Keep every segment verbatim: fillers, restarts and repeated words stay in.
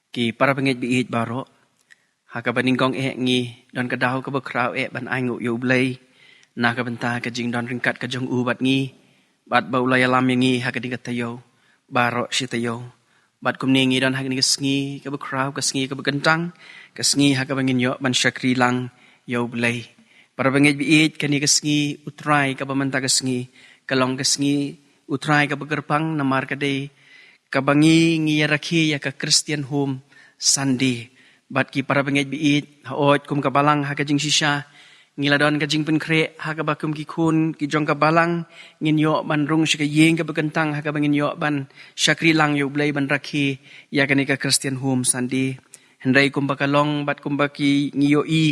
Ki para bangeit baieit baroh, ha kaba nyngkong eh ngi don ka daw kaba khraw eh ban ainguh ïa U Blei na ka bynta ka jingdon ryngkat ka jong u bad ngi, bad ba u la ïalam ïa ngi ha kane ka taïew baroh shi taïew. Bad kumne ngi don ha kane ka sngi kaba khraw, ka sngi kaba kyntang, ka sngi ha kaba ngin ïoh ban shakri lang ïa U Blei. Para bangeit baieit, kane ka sngi U Trai kaba mynta ka sngi ka long ka sngi U Trai kaba kyrpang, namar ka dei kaba ngi ngi ïa rakhe ïa ka Christian Home Sunday. Bad ki para bangeit baieit, hooid kum ka balang ha ka jingshisha ngi la don ka jingpynkhreh ha kaba kum ki khun ki jong ka balang ngin ïoh ban rung sha ka ïing kaba kyntang ha kaba ngin ïoh ban shakri lang ïa U Blei ban rakhe ïa kane ka Christian Home Sunday. Hynrei kumba ka long bad kumba ki ngi ïohi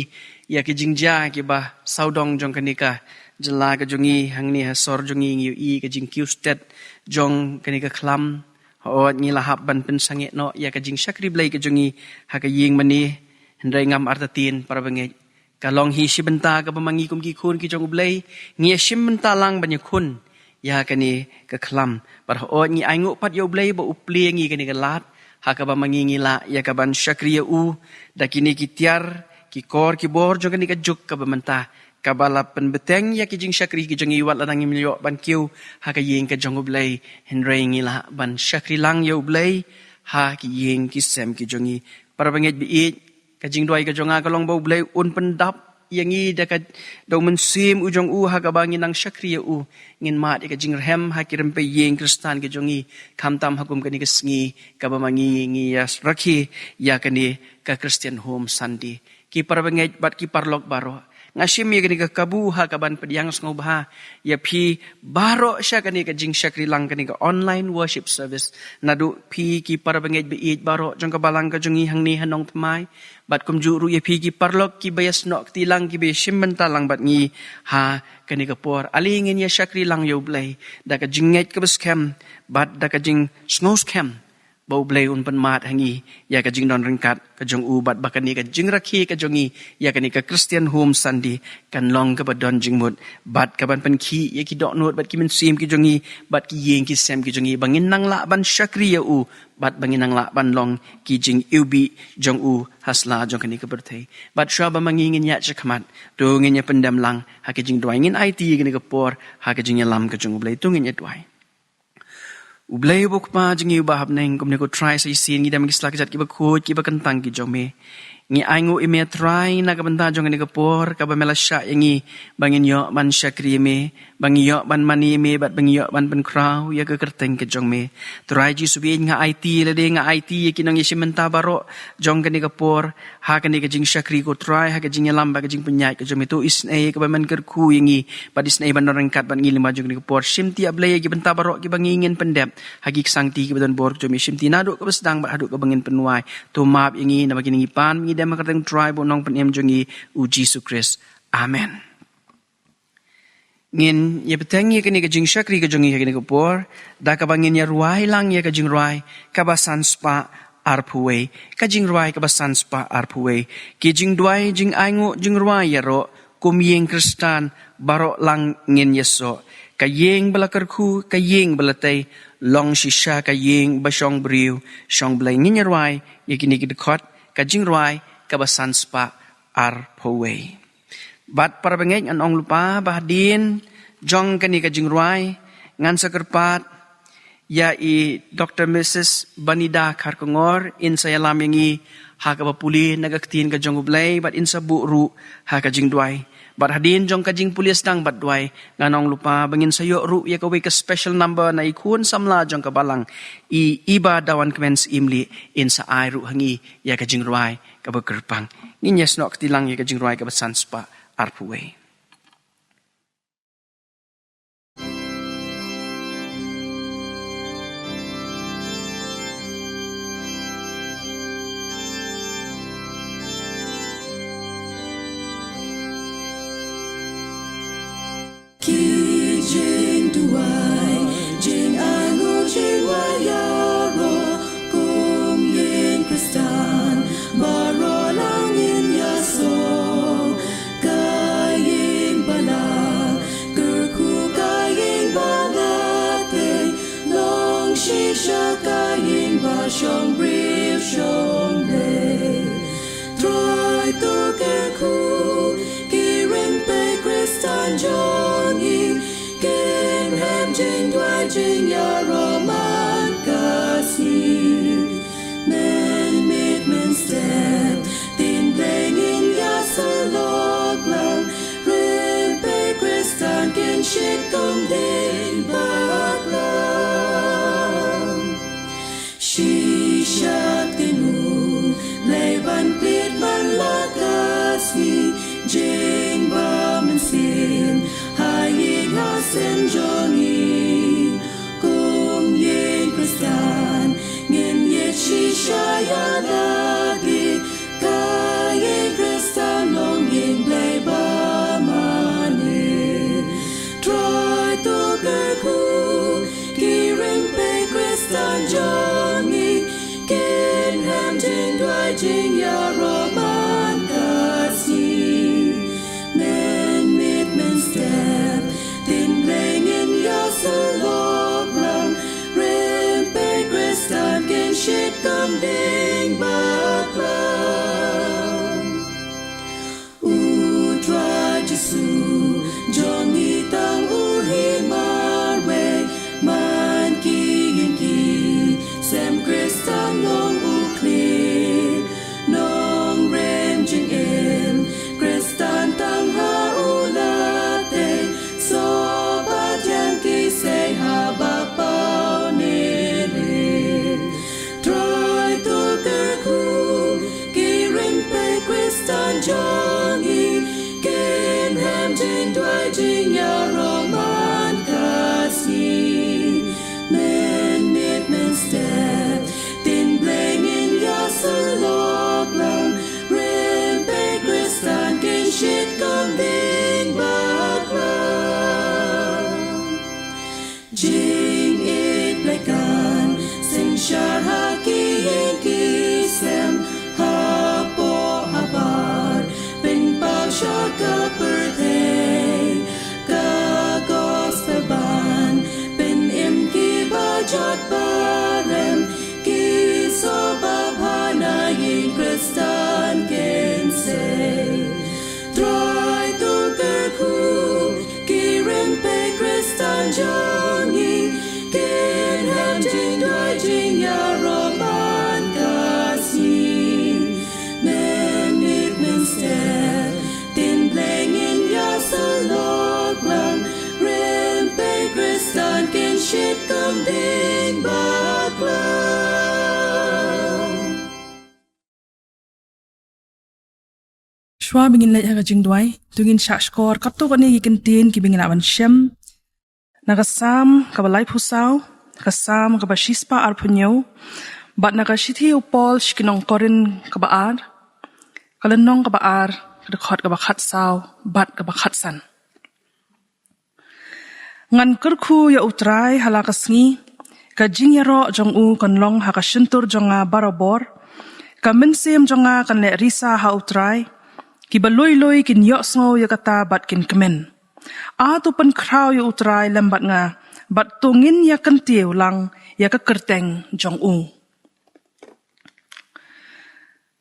ïa ki jingjia kiba sawdong jong kane ka jylla ka jong ngi, hangne ha sor jong ngi ngi ïohi ka jingkiew stet jong kane ka khlam. Hooid ngi la hap ban pynsangeh noh ïa ka jingshakri Blei ka jong ngi ha ka ïing mane. Hynrei ngam artatien para bangeit, ka long hi shi bynta kaba ma ngi kum ki khun ki jong U Blei ngi ïa shim bynta lang ban ïakhun ïa kane ka khlam. Bad hooid ngi ainguh pat ïa U Blei ba u plie ïa ngi kane ka lad ha kaba ma ngi ngi lah ïa ka ban shakri ïa u da kine ki tiar ki kor ki bor jong kane ka juk kaba mynta, kaba la pynbteng ïa ki jingshakri ki jong ngi wat la dang ngim ïoh ban kiew ha ka ïing ka jong U Blei, hynrei ngi lah ban shakri lang ïa U Blei ha ki ïing ki sem ki jong ngi. Para bangeit baieit, ka jingduwai ka jong nga ka long ba U Blei un pyndap ïa ngi da ka, da U Mynsiem u jong u ha kaba ngin nang shakri ïa u, ngin mad ïa ka jingrhem ha ki rympei ïing Khristan ki jong ngi, khamtam ha kum kane ka sngi kaba ma ngi ngi ïa rakhe ïa kane ka Christian Home Sunday. Ki para bangeit bad ki paralok baroh, nga shim ïa kane ka kabu ha kaban pdiang sngewbha ïa phi baroh sha kane ka jingshakri lang, kane ka online worship service. Naduh phi ki para bangeit baieit baroh jong ka balang ka jong ngi hangne ha Nongthymmai, bad kumjuh ruh ïa phi ki paralok kiba ïasnoh kti lang, kiba ïa shim bynta lang bad ngi ha kane ka por. Ale ngin ïa shakri lang ïa U Blei da ka jingngeit kaba skhem bad da ka jingsngewskhem ba U Blei un pynmad ha ngi ïa ka jingdon ryngkat ka jong u, bad ba kane ka jingrakhe ka jong ngi ïa kane ka Christian Home Sunday kan long kaba don jingmut bad kaban pynkhih ïa ki dohnud bad ki mynsiem ki jong ngi bad ki ïing ki sem ki jong ngi, ba ngin nang lah ban shakri ïa u bad ba ngin nang lah ban long ki jingiwbih jong u ha sla jong kane ka pyrthei. Bad shuwa ba ma ngi ngin ïaid shakhmat, to ngin ïa pyndem lang ha ka jingduwai, ngin aiti ïa kane ka por ha ka jingïalam ka jong U Blei. To ngin ïa duwai. U Blei uba U Kpa jong ngi uba ha bneng, kumne ko Trai sa shisien ngi dem ha ki sla kjat kiba khuid kiba kyntang ki jong me. Ngi ainguh ïa me Trai na ka bynta jong kane ka por kaba me la shah ïa ngi ba ngin ïoh ban shakri ïa me, ba ngin ïoh ban mane ïa me bad ba ngin ïoh ban pynkhraw ïa ka kyrteng ka jong me. Trai Jisu baieit, nga aiti lade, nga aiti ïa ki nongïashim bynta baroh jong kane ka por ha kane ka jingshakri ko Trai, ha ka jingïalam bad ka jingpynïaid ka jong me. To isynei kaba men kyrkhu ïa ngi bad isynei ban don ryngkat bad ngi lyngba jong kane ka por. Shimti A Blei ïa ki bynta baroh kiba ngi ngin pyndep ha ki ksangti kiba don bor ka jong me. Shimti naduh kaba sdang bad haduh kaba ngin pynwai. To map ïa ngi naba kine ngi pan ngi dem ha ka kyrteng Trai bad Nongpynim jong ngi U Jisu Khrist. Amen. Ngin ïa bteng ïa kane ka jingshakri ka jong ngi ha kane ka por da kaba ngin ïa rwai lang ïa ka jingrwai kaba san spah arphew wei. Ka jingrwai kaba san spah arphew wei. Ki jingduwai, jingainguh, jingrwai ïaroh, kum ïing Khristan baroh lang ngin ïasoh. Ka ïing ba la kyrkhu, ka ïing ba la tei, long shisha ka ïing ba shong briew shong Blei. Ngin ïa rwai ïa kine ki dkhot, ka jingrwai kaba san spah arphew wei. Bad para bangeit, ngan ong lypa ba hadien jong kane ka jingrwai ngan sa kyrpad ïa i Doctor Missus Banida Kharkongor, in sa ïalam ïa ngi ha kaba pule na ka ktien ka jong U Blei bad in sa buh ruh ha ka jingduwai. Bad hadien jong ka jingpule sdang bad duwai, ngan ong lypa ba ngin sa ïoh ruh ïa kawei ka special number na i khun samla jong ka balang, i Iba Dawankmen Syiemlieh, in sa ai ruh ha ngi ïa ka jingrwai kaba kyrpang. Ngin ïa snoh kti lang ïa ka jingrwai kaba san spah arphew wei. Ki jingduwai, jingainguh, jingwai ïaroh, kum ïing Khristan baroh lang ngin ïasoh. Ka ïing Ïaroman ka sngi, mynmiet mynstep, tang Blei ngin ïasyllok lang, rympei Khristan kin shit kum dieng bakla. Shisha ktien U Blei ban peit man la ka sngi, jingbamynsiem ha ïing ha sem jong ngi. Kum ïing Khristan ngin ïeit shisha ïa lade, ka ïing Khristan long ïing Blei ba mane. Trai to kyrkhu, ki rympei Khristan jong ngi, kin hem jingduwai jingïaroman ka sngi. Mynmiet mynstep, tang Blei ngin ïasyllok lang, rympei Khristan kin shit kum dieng bakla. U Trai Jisu jong ngi tang u hi marwei, man ki ïing ki sem Khristan long u khlieh. Nongrim jingim Khristan tang ha u lade, soh bad ïeng ki sei haba paw ne rieh. Trai to kyrkhu, ki rympei Khristan jong ngi, kin hem jingduwai jingïaroman ka sngi. Mynmiet mynstep, tang Blei ngin ïasyllok lang, rympei Khristan kin shit kum dieng bakla. Jingïeit Blei kan synshar ha ki ïing ki sem, hapoh habar, pynpaw sha ka pyrthei. Ka gospel ban pynim ki ba jot ba rem, ki soh babha na ïing Khristan kin sei. Trai to kyrkhu, ki rympei Khristan jong ngi, kin hem jingduwai jingïaroman ka sngi. Mynmiet mynstep, tang Blei ngin ïasyllok lang, rympei Khristan kin shit kum dieng bakla. Shuwa ba ngin leit ha ka jingduwai, to ngin shah shkor katto katne ki kyntien kiba ngin lah ban shem na ka Salm kaba laiphew saw, ka Salm kaba shispah arphew hynñiew, bad na ka shithi u Paul sha ki nong Korinth kaba ar, ka lynnong kaba ar, ka dkhot kaba khatsaw bad kaba khatsan. Ngan kyrkhu ïa U Trai ha la ka sngi, ka jingïaroh jong u kan long ha ka shyntur jong nga barabor. Ka mynsiem jong nga kan leh risa ha U Trai. Kiba lui lui kin ïohsngew ïa kata bad kin kmen. A to pynkhraw ïa U Trai lem bad nga, bad to ngin ïa kyntiew lang ïa ka kyrteng jong u.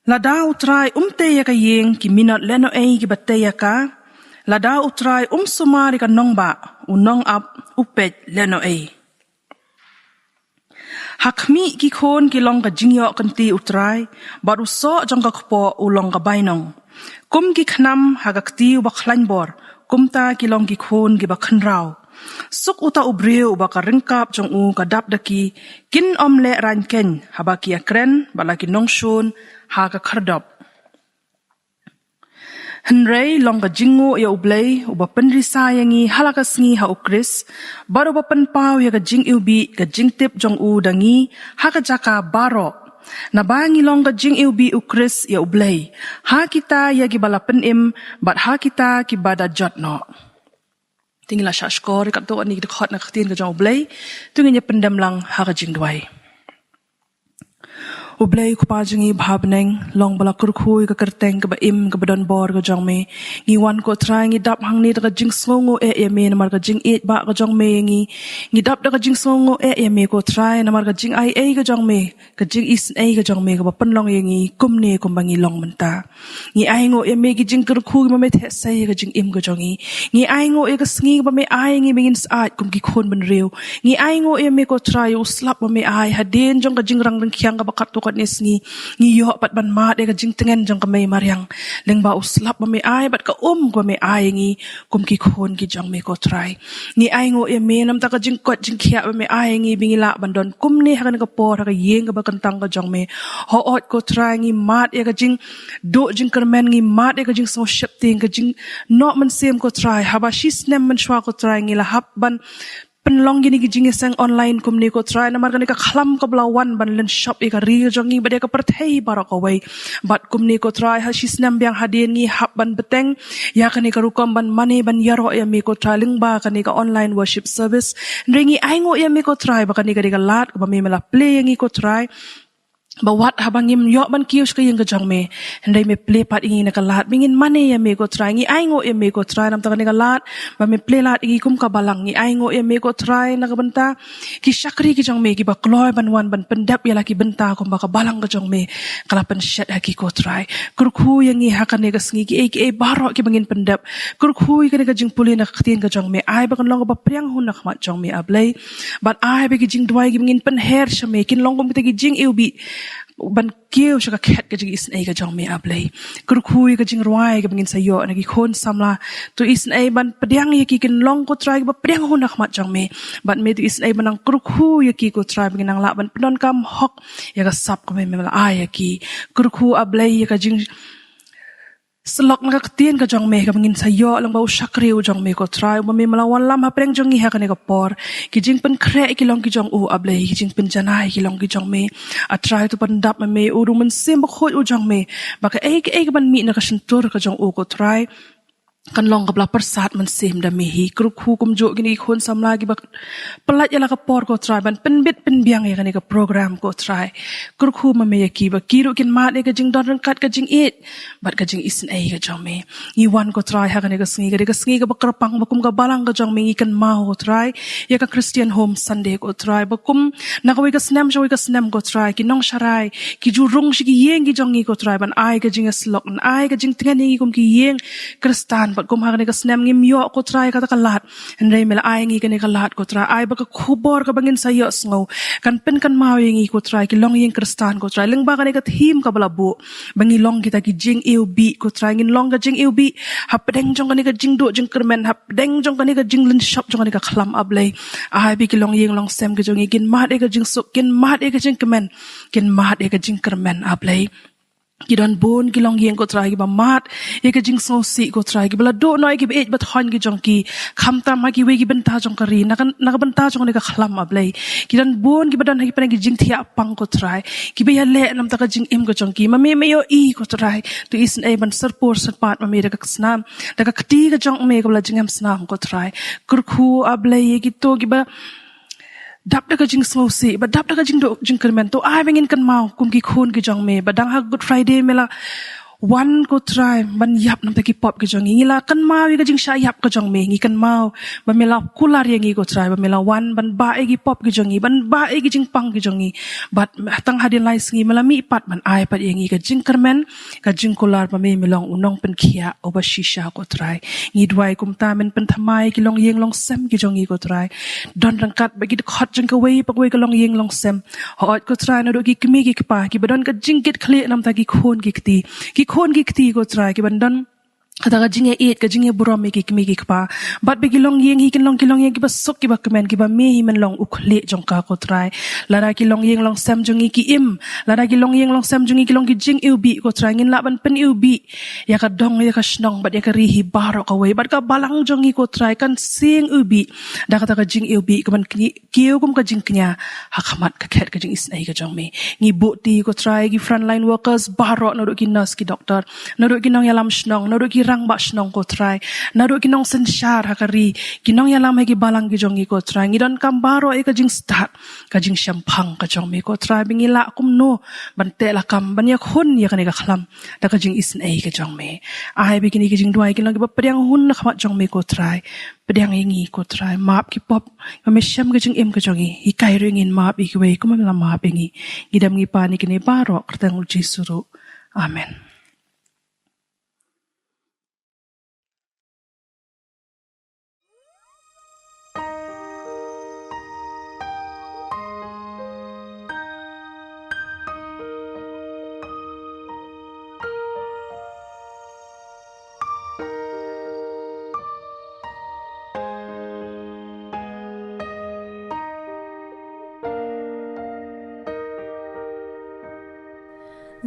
Lada U Trai um tei ïa ka ïing, ki minot lehnohei kiba tei ïa ka. Lada U Trai um sumar ïa ka nongbah, u nongap u peit lehnohei. Ha khmih ki khun ki long ka jingïoh kynti U Trai, bad u soh jong ka kpoh u long ka bainong. Kum ki khnam ha ka kti uba khlaiñ bor, kumta ki long ki khun kiba khynraw. Suk uta u briew uba ka ryngkap jong u ka dap da ki, kin ym leh rangkeiñ haba ki ïakren bad la ki nongshun ha ka khyrdop. Hynrei long ka jingnguh ïa U Blei uba pynrisa ïa ngi ha la ka sngi ha U Khrist, bad uba pynpaw ïa ka jingiwbih ka jingtip jong u da ngi ha ka jaka baroh. Naba ngi long ka jingiwbih U Khrist ïa U Blei, ha kita ïa kiba la pynim bad ha kita kiba da jot noh. Te ngin la shah shkor ïa katto katne ki dkhot na ka ktien ka jong U Blei, to ngin ïa pyndem lang ha ka jingduwai. U Blei u Kpa jong ngi ba ha bneng, long ba la kyrkhu ïa ka kyrteng kaba im kaba don bor ka jong me. Ngi wan ko Trai, ngi dap hangne da ka jingsngewnguh eh ïa me namar ka jingïeit ba ka jong me ïa ngi. Ngi dap da ka jingsngewnguh eh ïa me ko Trai namar ka jingaiei ka jong me, ka jingisynei ka jong me kaba pynlong ïa ngi kumne kumba ngi long mynta. Ngi ainguh ïa me ki jingkyrkhu kiba me theh sei ïa ka jingim ka jong ngi. Ngi ainguh ïa ka sngi ba me ai ngi ba ngin syaid kum ki khun bynriew. Ngi ainguh ïa me ko Trai, u slap ba me ai hadien jong ka jingrang ryngkhiang kaba katto katne sngi. Ngi ïoh pat ban mad ïa ka jingtngen jong ka mei mariang lyngba u slap ba me ai bad ka um ba me ai ngi kum ki khun ki jong me ko Trai. Ngi ainguh ïa me namar ka jingkoit jingkhiah ba me ai ngi ba ngi lah ban don kumne ha kane ka por ha ka ïing kaba kyntang ka jong me. Hooid ko Trai, ngi mad ïa ka jingduh jingkyrmen, ngi mad ïa ka jingsngewsheptieng, ka jingnoh mynsiem ko Trai. Haba shi snem mynshuwa ko Trai ngi la hap ban pynlong kine ki jingïaseng online kumne ko Trai namar kane ka khlam kaba la wan ban lynshop ïa ka ri ka jong ngi bad ïa ka pyrthei baroh kawei. Bad kumne ko Trai ha shi snem biang hadien ngi hap ban bteng ïa kane ka rukom ban mane ban ïaroh ïa me ko Trai lyngba kane ka online worship service. Hynrei ngi ainguh ïa me ko Trai ba kane ka dei ka lad kaba me me la plie ïa ngi ko Trai, ba wat haba ngim ïoh ban kiew sha ka ïing ka jong me, hynrei me plie pat ïa ngi na ka lad ba ngin mane ïa me ko Trai. Ngi ainguh ïa me ko Trai namar kane ka lad ba me plie lad ïa ngi kum ka balang. Ngi ainguh ïa me ko Trai na ka bynta ki shakri ki jong me kiba kloi ban wan ban pyndep ïa la ki bynta kumba ka balang ka jong me ka la pynshet ha ki ko Trai. Kyrkhu ïa ngi ha kane ka sngi, kiei kiei baroh kiba ngin pyndep. Kyrkhu ïa kane ka jingpule na ka ktien ka jong me, ai ba kan long kaba pdiang hun na khmat jong me A Blei. Bad ai ba ki jingduwai kiba ngin pynher sha me kin long kum kita ki jingiwbih ban kiew sha ka khet ka jingisynei ka jong me A Blei. Kyrkhu ïa ka jingrwai kaba ngin sa ïoh na ki khun samla, to isynei ban pdiang ïa ki kin long ko Trai kiba pdiang hun na khmat jong me. Bad me to isynei ban nang kyrkhu ïa ki ko Trai ba ngin nang lah ban pyndonkam hok ïa ka sap kaba me la ai ïa ki. Kyrkhu A Blei ïa ka jing syllok na ka ktien ka jong me kaba ngin sa ïoh lyngba u shakri u jong me ko Trai, uba me me la wanlam hapdeng jong ngi ha kane ka por. Ki jingpynkhreh ki long ki jong u A Blei, ki jingpynjanai ki long ki jong me. A Trai to pyndap ma me u da u Mynsiem Bakhuid u jong me, ba kaei kaei kaban mih na ka shyntur ka jong u ko Trai kan long kaba la pyrsad mynsiem da me hi. Kyrkhu kumjuh kine ki khun samla kiba pynlait ïa la ka por ko Trai ban pynbit pynbiang ïa kane ka program ko Trai. Kyrkhu ma me ïa ki ba ki ruh kin mad ïa ka jingdon ryngkat ka jingïeit bad ka jingisynei ka jong me. Ngi wan ko Trai ha kane ka sngi, ka dei ka sngi kaba kyrpang ba kum ka balang ka jong me ngi kynmaw ko Trai ïa ka Christian Home Sunday ko Trai, ba kum na kawei ka snem sha kawei ka snem ko Trai ki nongsharai ki ju rung sha ki ïing ki jong ngi ko Trai ban ai ka jingïasyllok, ban ai ka jingtngen ïa ngi kum ki ïing Khristan. Bad kum ha kane ka snem ngim ïoh ko Trai kata ka lad, hynrei me la ai ngi kane ka lad ko Trai, ai ba ka khubor kaba ngin sa ïohsngew kan pynkynmaw ïa ngi ko Trai ki longïing Khristan ko Trai, lyngba kane ka theme kaba la buh ba ngi long kita ki jingiwbih ko Trai. Ngin long ka jingiwbih hapdeng jong kane ka jingduh jingkyrmen, hapdeng jong kane ka jinglynshop jong kane ka khlam A Blei. Ai ba ki longïing longsem ki jong ngi kin mad ïa ka jingsuk, kin mad ïa ka jingkmen, kin mad ïa ka jingkyrmen A Blei. Ki don bun ki longïing ko Trai kiba mad ïa ka jingsngewsih ko Trai, kiba la duh noh ïa kiba ïeit ba thoiñ ki jong ki, khamtam ha kiwei ki bynta jong ka ri, na ka, na ka bynta jong kane ka khlam A Blei. Ki don bun kiba don ha ki pdeng ki jingthiah pang ko Trai, kiba ïaleh namar ka jingim ka jong ki. Ma me me ïohi ko Trai, to isynei ban syrpur syrpat ma me da ka snam, da ka kti ka jong me kaba la jingem snam ko Trai. Kyrkhu A Blei ïa kito kiba dap da ka jingsngewsih, ba dap da ka jingduh jingkyrmen, to ai ba ngin kynmaw kum ki khun ki jong me ba dang ha Good Friday me la wan ko Trai ban ïap namar ki pop ki jong ngi. Ngi la kynmaw ïa ka jingshah ïap ka jong me, ngi kynmaw ba me la kular ïa ngi ko Trai, ba me la wan ban bah ïa ki pop ki jong ngi, ban bah ïa ki jingpang ki jong ngi. Bad tang hadien lai sngi me la mih pat ban ai pat ïa ngi ka jingkyrmen, ka jingkular ba me me long u nongpynkhiah uba shisha ko Trai. Ngi duwai kumta men pynthymmai ki longïing longsem ki jong ngi ko Trai. Don ryngkat bad ki dkhot jong kawei pa kawei ka longïing longsem. Hooid ko Trai, naduh ki kmie ki kpa kiba don ka jingkitkhlieh namar ki khun ki kti, ki khun ki kti ko Trai kiban don kata ka jingïaieit, ka jingïaburom ïa ki kmie ki kpa. Bad ba ki longïing hi kin long ki longïing kiba suk kiba kmen, kiba me hi men long u khlieh jong ka ko Trai. Lada ki longïing longsem jong ngi ki im, lada ki longïing longsem jong ngi ki long ki jingiwbih ko Trai, ngin lah ban pyniwbih ïa ka dong ïa ka shnong bad ïa ka ri hi baroh kawei. Bad ka balang jong ngi ko Trai kan sing iwbih da kata ka jingiwbih kaban kñi kiew kum ka jingkñia ha khmat ka khet ka jingisynei ka jong me. Ngi buhti ko Trai ki frontline workers baroh, naduh ki nurse, ki doktor, naduh ki nongïalam shnong, naduh ki rangbah shnong ko Trai. Naduh ki nongsynshar ha ka ri, ki nongïalam ha ki balang ki jong ngi ko Trai. Ngi donkam baroh ïa ka jingstad, ka jingshemphang ka jong me ko Trai. Ba ngi lah kumno ban teh lakam, ban ïakhun ïa kane ka khlam da ka jingisynei ka jong me. Ai ba kine ki jingduwai ki long kiba pdiang hun na khmat jong me ko Trai. Pdiang ïa ngi ko Trai, map ki pop, ba me shem ka jingim ka jong ngi. Hikai ruh ïa ngi ban map ïa kiwei kumba me la map ïa ngi. Ngi dem ngi pan ïa kine baroh ha kyrteng u Jisu ruh. Amen.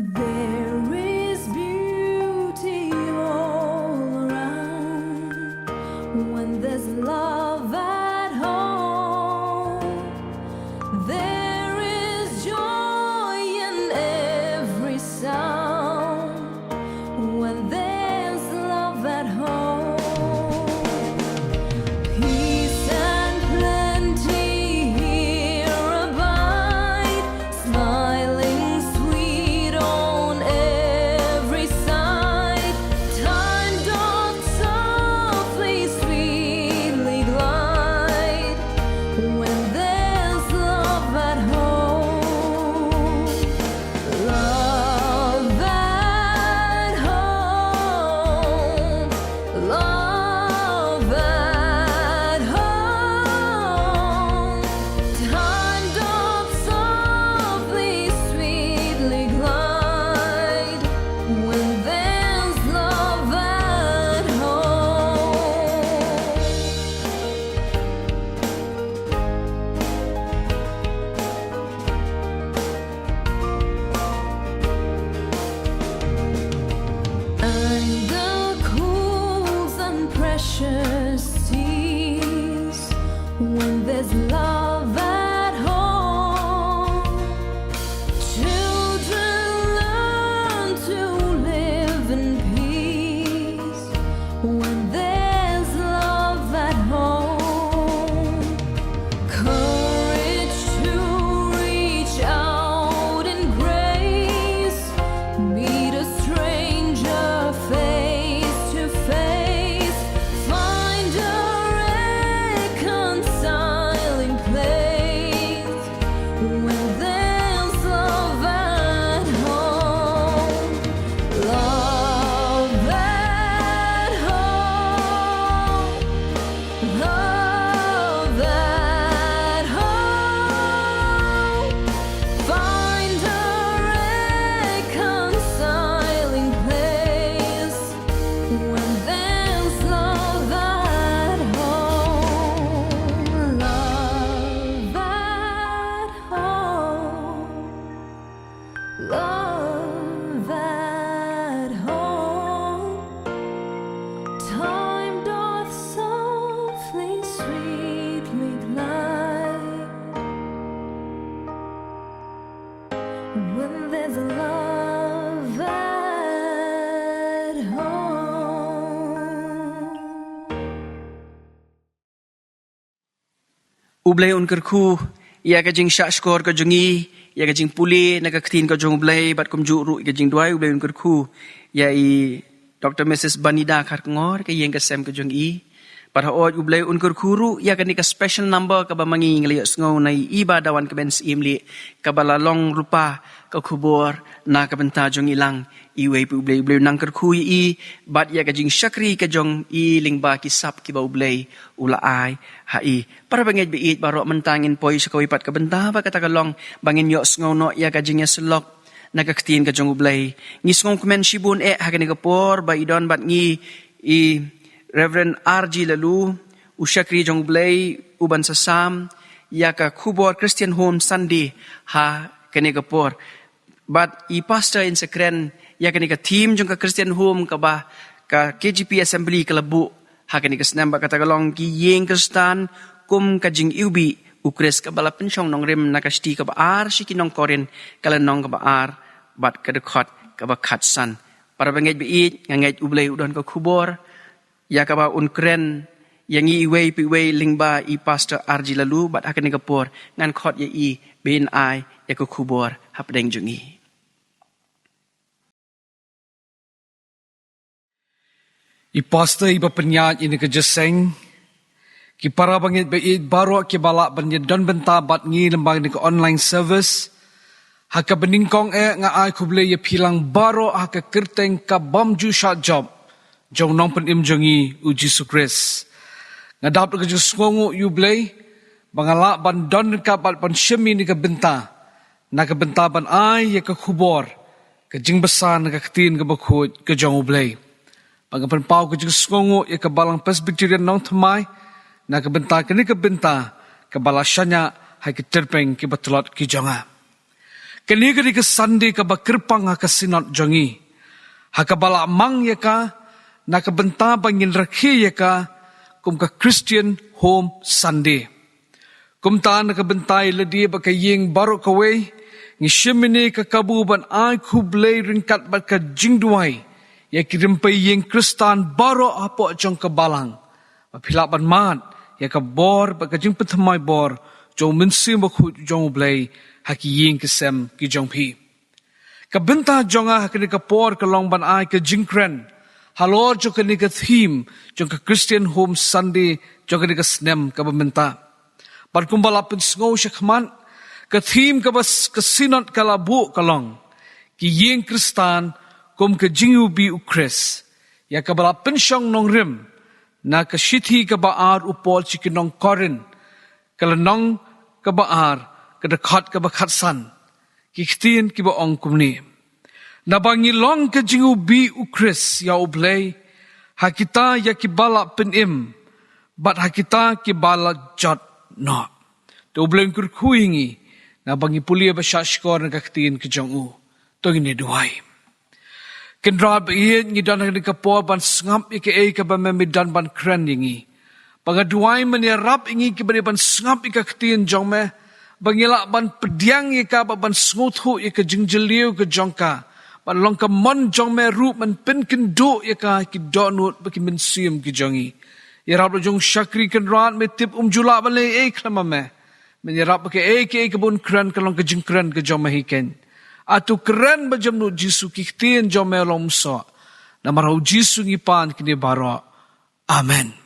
There is beauty all around when there's love at home. There is joy in every sound when there's love at home. Peace and plenty here abide, smiling sweet on every side. Time doth softly, sweetly glide when there's love at home. Love at home. Love at home. Time doth softly, sweetly glide when there's love at home. Anger cools and pressure cease when there's love at home. Children learn to live in peace when there's love at home. Courage to reach out in grace, meet a stranger face to face, find a reconciling place when there's love at home. Love at home. Love at home. Find a reconciling place when there's love at home. Love at home. Love at home. Time doth softly, sweetly glide when there's love at home. U Blei un kyrkhu ïa ka jingshahshkor ka jong ngi, ïa ka jingpule na ka ktien ka jong U Blei, bad kumjuh ruh ïa ka jingduwai. U Blei un kyrkhu ïa i Doctor Missus Banida Kharkongor, ka ïing ka sem ka jong i. Bad hooid U Blei un kyrkhu ruh ïa kane ka special number kaba ma ngi ngi la ïohsngew na i Bah Dawan Kmen Syiemlieh, kaba la long lypa ka khubor na ka bynta jong i lang. Iwei pa U Blei, U Blei un nang kyrkhu ïa i bad ïa ka jingshakri ka jong i lyngba ki sap kiba U Blei u la ai ha i. Para bangeit ba ïeit baroh, mynta ngin poi sha kawei pat ka bynta, ba kata ka long ba ngin ïohsngew noh ïa ka jingïasyllok na ka ktien ka jong U Blei. Ngi sngewkmen shibun eh ha kane ka por ba i don bad ngi i Reverend R G Laloo, u shakri jong U Blei uban sa sam ïa ka khubor Christian Home Sunday ha kane ka por. Bad i pastor in sa kren ïa kane ka theme jong ka Christian Home kaba ka K J P Assembly ka la buh ha kane ka snem, ba kata ka long ki ïing Khristan kum ka jingiwbih U Khrist, kaba la pynshong nongrim na ka shithi kaba ar sha ki nong Korinth, ka lynnong kaba ar bad ka dkhot kaba khatsan. Para bangeit ba ïeit, nga ngeit U Blei u don ka khubor ïa kaba un kren ïa ngi iwei pa iwei lyngba i Pastor R G Laloo, bad ha kane ka por ngan khot ïa i ba in ai ïa ka khubor hapdeng jong ngi. I Pastor iba pynïaid ïa kane ka jingïaseng, ki para bangeit ba ïeit baroh kiba lah ban ïadon bynta bad ngi lyngba kane ka online service, ha kaba nyngkong eh nga ai khublei ïa phi lang baroh ha ka kyrteng ka bym ju shah jop jong u Nongpynim jong ngi U Jisu Khrist. Nga dap da ka jingsngewnguh ïa U Blei ba nga lah ban don ryngkat bad ban shim ïa kane ka bynta, na ka bynta ban ai ïa ka khubor ka jingbsa na ka Ktien kaba khuid ka jong U Blei. Ba nga pynpaw ka jingsngewnguh ïa ka Balang Presbyterian Nongthymmai na ka bynta kane ka bynta kaba la shaniah ha ki tyrpeng kiba tlot ki jong nga. Kane ka dei ka Sunday kaba kyrpang ha ka Synod jong ngi, ha kaba la mang ïa ka na ka bynta ba ngin rakhe ïa ka kum ka Christian Home Sunday. Kumta na ka bynta ïa lade bad ka ïing baroh kawei, ngi shim ïa kane ka kabu ban ai khublei ryngkat bad ka jingduwai ïa ki rympei ïing Khristan baroh hapoh jong ka Balang, ba phi lah ban mad ïa ka bor bad ka jingpynthymmai bor jong U Mynsiem Bakhuid jong U Blei ha ki ïing ki sem ki jong phi. Ka bynta jong nga ha kane ka por ka long ban ai ka jingkren halor jong kane ka theme jong ka Christian Home Sunday jong kane ka snem kaba mynta. Bad kumba la pynsngew shakhmat, ka theme kaba s-, ka Synod ka la buh ka long Ki Ïing Khristan kum ka Jingiwbih U Khrist, ïa kaba la pynshong nongrim na ka Shithi kaba ar u Paul sha ki nong Korinth, ka lynnong kaba ar, ka dkhot kaba khatsan. Ki ktien kiba ong kumne: Naba ngi long ka jingiwbih U Khrist ïa U Blei ha kita ïa kiba la pynim bad ha kita kiba la jot noh. To U Blei un kyrkhu ïa ngi naba ngi pule ba shahshkor na ka ktien ka jong U. To ngin ïa duwai. Kynrad ba ïeit, ngi don ha kane ka por ban sngap ïa kaei kaba Me Me don ban kren ïa ngi. Ba nga duwai Men ïarap ïa ngi kiba dei ban sngap ïa ka ktien jong Me, ba ngi lah ban pdiang ïa ka bad ban sngewthuh ïa ka jingjylliew ka jong ka, ban long ka mon jong Me ruh Men pynkynduh ïa ka ha ki dohnud bad ki mynsiem ki jong ngi. Ïarap la jong u shakri Kynrad, Me tip um ju lah ban leh ei khlem ma Me. Men ïarap ba kaei kaei kaba un kren kan long ka jingkren ka jong Me hi keiñ. Ato kren bajamnud Jisu, ki ktien jong Me long umsoh. Namar ha U Jisu ngi pan kine baroh. Amen.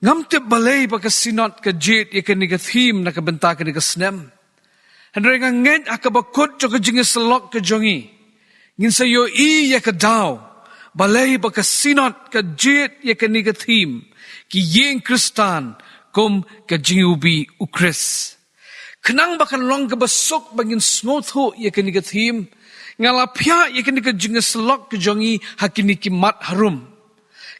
Ngam tip balei ba ka Synod ka jied ïa kane ka theme na ka bynta kane ka snem. Hynrei nga ngeit ha kaba kut jong ka jingïasyllok ka jong ngi, ngin sa ïohi ïa ka daw balei ba ka Synod ka jied ïa kane ka theme, Ki Ïing Khristan kum ka Jingiwbih U Khrist. Khnang ba kan long kaba suk ba ngin sngewthuh ïa kane ka theme, nga la phiah ïa kane ka jingïasyllok ka jong ngi ha kine ki mat harum.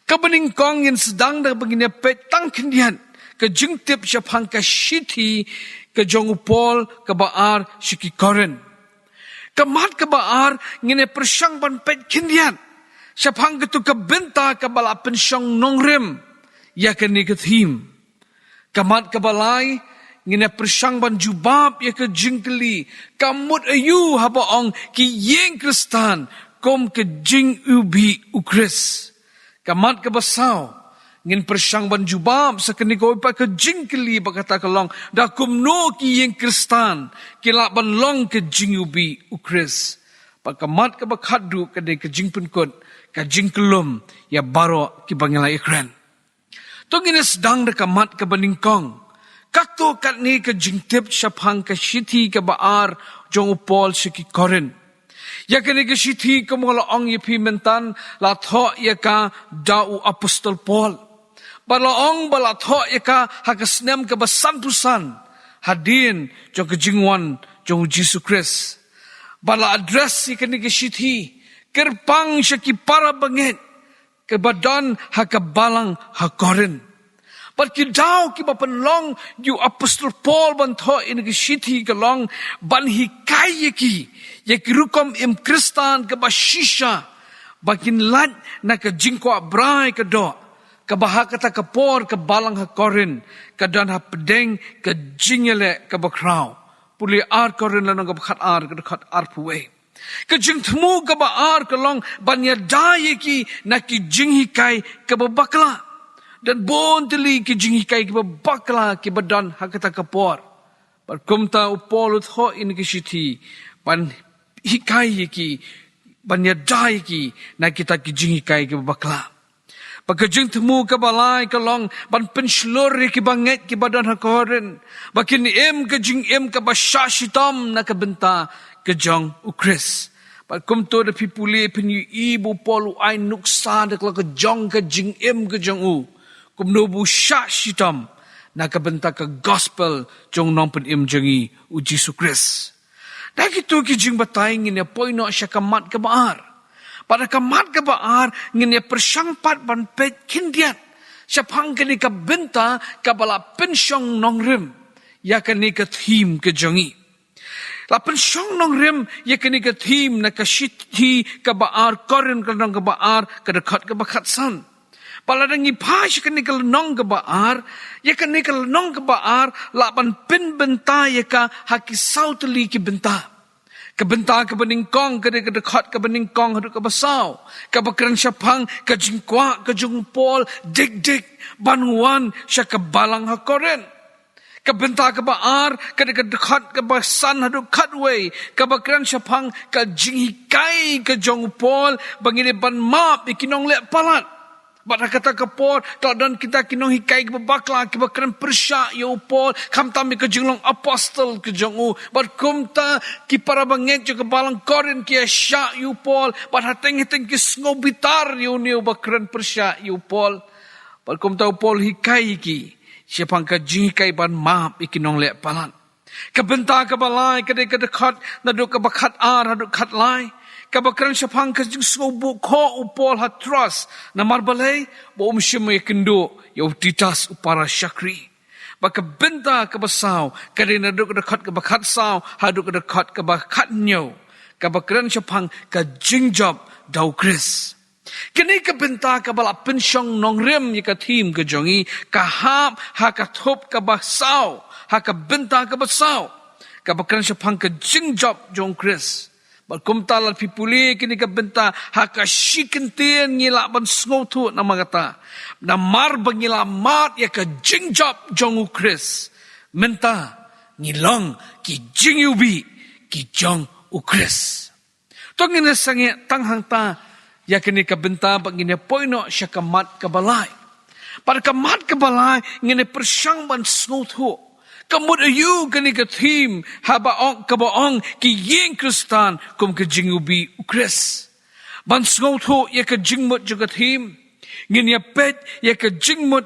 Kaba nyngkong, ngin sdang da ba ngin ïa peit tang khyndiat ka jingtip shaphang ka shithi ka jong u Paul kaba ar sha ki Korinth. Ka mat kaba ar, ngin ïa pyrshang ban peit khyndiat shaphang kato ka bynta kaba la pynshong nongrim ïa kane ka theme. Ka mat kaba lai, ngin ïa pyrshang ban jubab ïa ka jingkylli, ka mut aïu haba ong Ki Ïing Khristan kum ka Jingiwbih U Khrist. Ka mat kaba saw, ngin pyrshang ban jubab sa kane kawei pat ka jingkylli, ba kata ka long, da kumno Ki Ïing Khristan ki lah ban long ka Jingiwbih U Khrist. Bad ka mat kaba khatduh ka dei ka jingpynkut, ka jingkyllum ïa baroh kiba ngi la ïakren. To ngin ïa sdang da ka mat kaba nyngkong. Katto katne ka jingtip shaphang ka shithi kaba ar jong u Paul sha ki Korinth. Ïa kane ka shithi, kumba la ong ïa phi mynta, la thoh ïa ka da u Apostol Paul. Bad la ong ba la thoh ïa ka ha ka snem kaba sanphew san hadien jong ka jingwan jong u Jisu Khrist. Bad la address ïa kane ka shithi kyrpang sha ki para bangeit kiba don ha ka balang ha Korinth. Bad ki daw kiba pynlong ïa u Apostol Paul ban thoh ïa kane ka shithi ka long ban hikai ïa ki, ïa ki rukom im Khristan kaba shisha, ba kin lait na ka jingkwah brai ka doh, kaba ha kata ka por ka balang ha Korinth ka don hapdeng ka jingïaleh kaba khraw. Pule Ar Korinth lynnong kaba khatar, ka dkhot arphew wei. Ka jingthmu kaba ar ka long ban ïada ïa ki na ki jinghikai kaba bakla. Don bun tylli ki jinghikai kaba bakla kiba don ha kata ka por. Bad kumta u Paul u thoh ïa kine ki shithi ban hikai ïa ki, ban ïada ïa ki na kita ki jinghikai kaba bakla. Bad ka jingthmu kaba lai ka long ban pynshlur ïa kiba ngeit kiba don ha Korinth ba kin im ka jingim kaba shah shitom na ka bynta ka jong u Khrist. Bad kumta lada phi pule phin ïohi ba u Paul u ai nuksa da ka long ka jong ka jingim ka jong u, kumno ba u shah shitom na ka bynta ka gospel jong u Nongpynim jong ngi, u Jisu Khrist. Da kito ki jingbatai ngin ïa poi noh sha ka mat kaba ar. Bad ha ka mat kaba ar ngin ïa pyrshang pat ban peit khyndiat shaphang kane ka bynta kaba la pynshong nongrim ïa kane ka theme ka jong ngi. La pynshong nongrim ïa kane ka theme na ka shithi kaba ar Korinth, ka lynnong kaba ar, ka dkhot kaba khatsan. Bad lada ngi phai sha kane ka lynnong kaba ar, ïa kane ka lynnong kaba ar lah ban pynbynta ïa ka ha ki saw tylli ki bynta. Ka bynta kaba nyngkong ka dei ka dkhot kaba nyngkong haduh kaba saw, kaba kren shaphang ka jingkwah ka jong u Paul dik dik ban wan sha ka balang ha Korinth. Ka bynta kaba ar ka dei ka dkhot kaba san haduh khatwei, kaba kren shaphang ka jinghikai ka jong u Paul ba ngi dei ban map ïa ki nongleh palat. Bad ha kata ka por ka la don kita ki nonghikai kiba bakla kiba kren pyrshah ïa u Paul, khamtam ïa ka jinglong apostol ka jong u. Bad kumta ki para bangeit jong ka balang Korinth ki ïa shah ïa u Paul, bad hateng hateng ki sngew bitar ïa une uba kren pyrshah ïa u Paul. Bad kumta u Paul hikai ïa ki shaphang ka jinghikai ban map ïa ki nongleh palat. Ka bynta kaba lai ka dei ka dkhot naduh kaba khatar haduh khatlai, kaba kren shaphang ka jingsngewbha khuid u Paul ha Troas namar balei, ba um shym ïakynduh ïa u Titus u para shakri. Bad ka bynta kaba saw ka dei naduh ka dkhot kaba khatsaw haduh ka dkhot kaba khathynñiew, kaba kren shaphang ka jingjop da u Khrist. Kane ka bynta kaba la pynshong nongrim ïa ka theme ka jong ngi ka hap ha ka thup kaba saw, ha ka bynta kaba saw, kaba kren shaphang ka jingjop jong u Khrist. Bad kumta lada phi pule kane ka bynta ha ka shi kyntien ngi lah ban sngewthuh namar kata, namar ba ngi la mad ïa ka jingjop jong u Khrist, mynta ngi long ki jingiwbih ki jong u Khrist. To ngin ïa sangeh tang hangta ïa kane ka bynta bad ngin ïa poi noh sha ka mat kaba lai. Bad ka mat kaba lai ngin ïa pyrshang ban sngewthuh ka mut aïu kane ka theme haba ong, kaba ong ki ïing Khristan kum ka jingiwbih u Khrist. Ban sngewthuh ïa ka jingmut jong ka theme ngin ïa peit ïa ka jingmut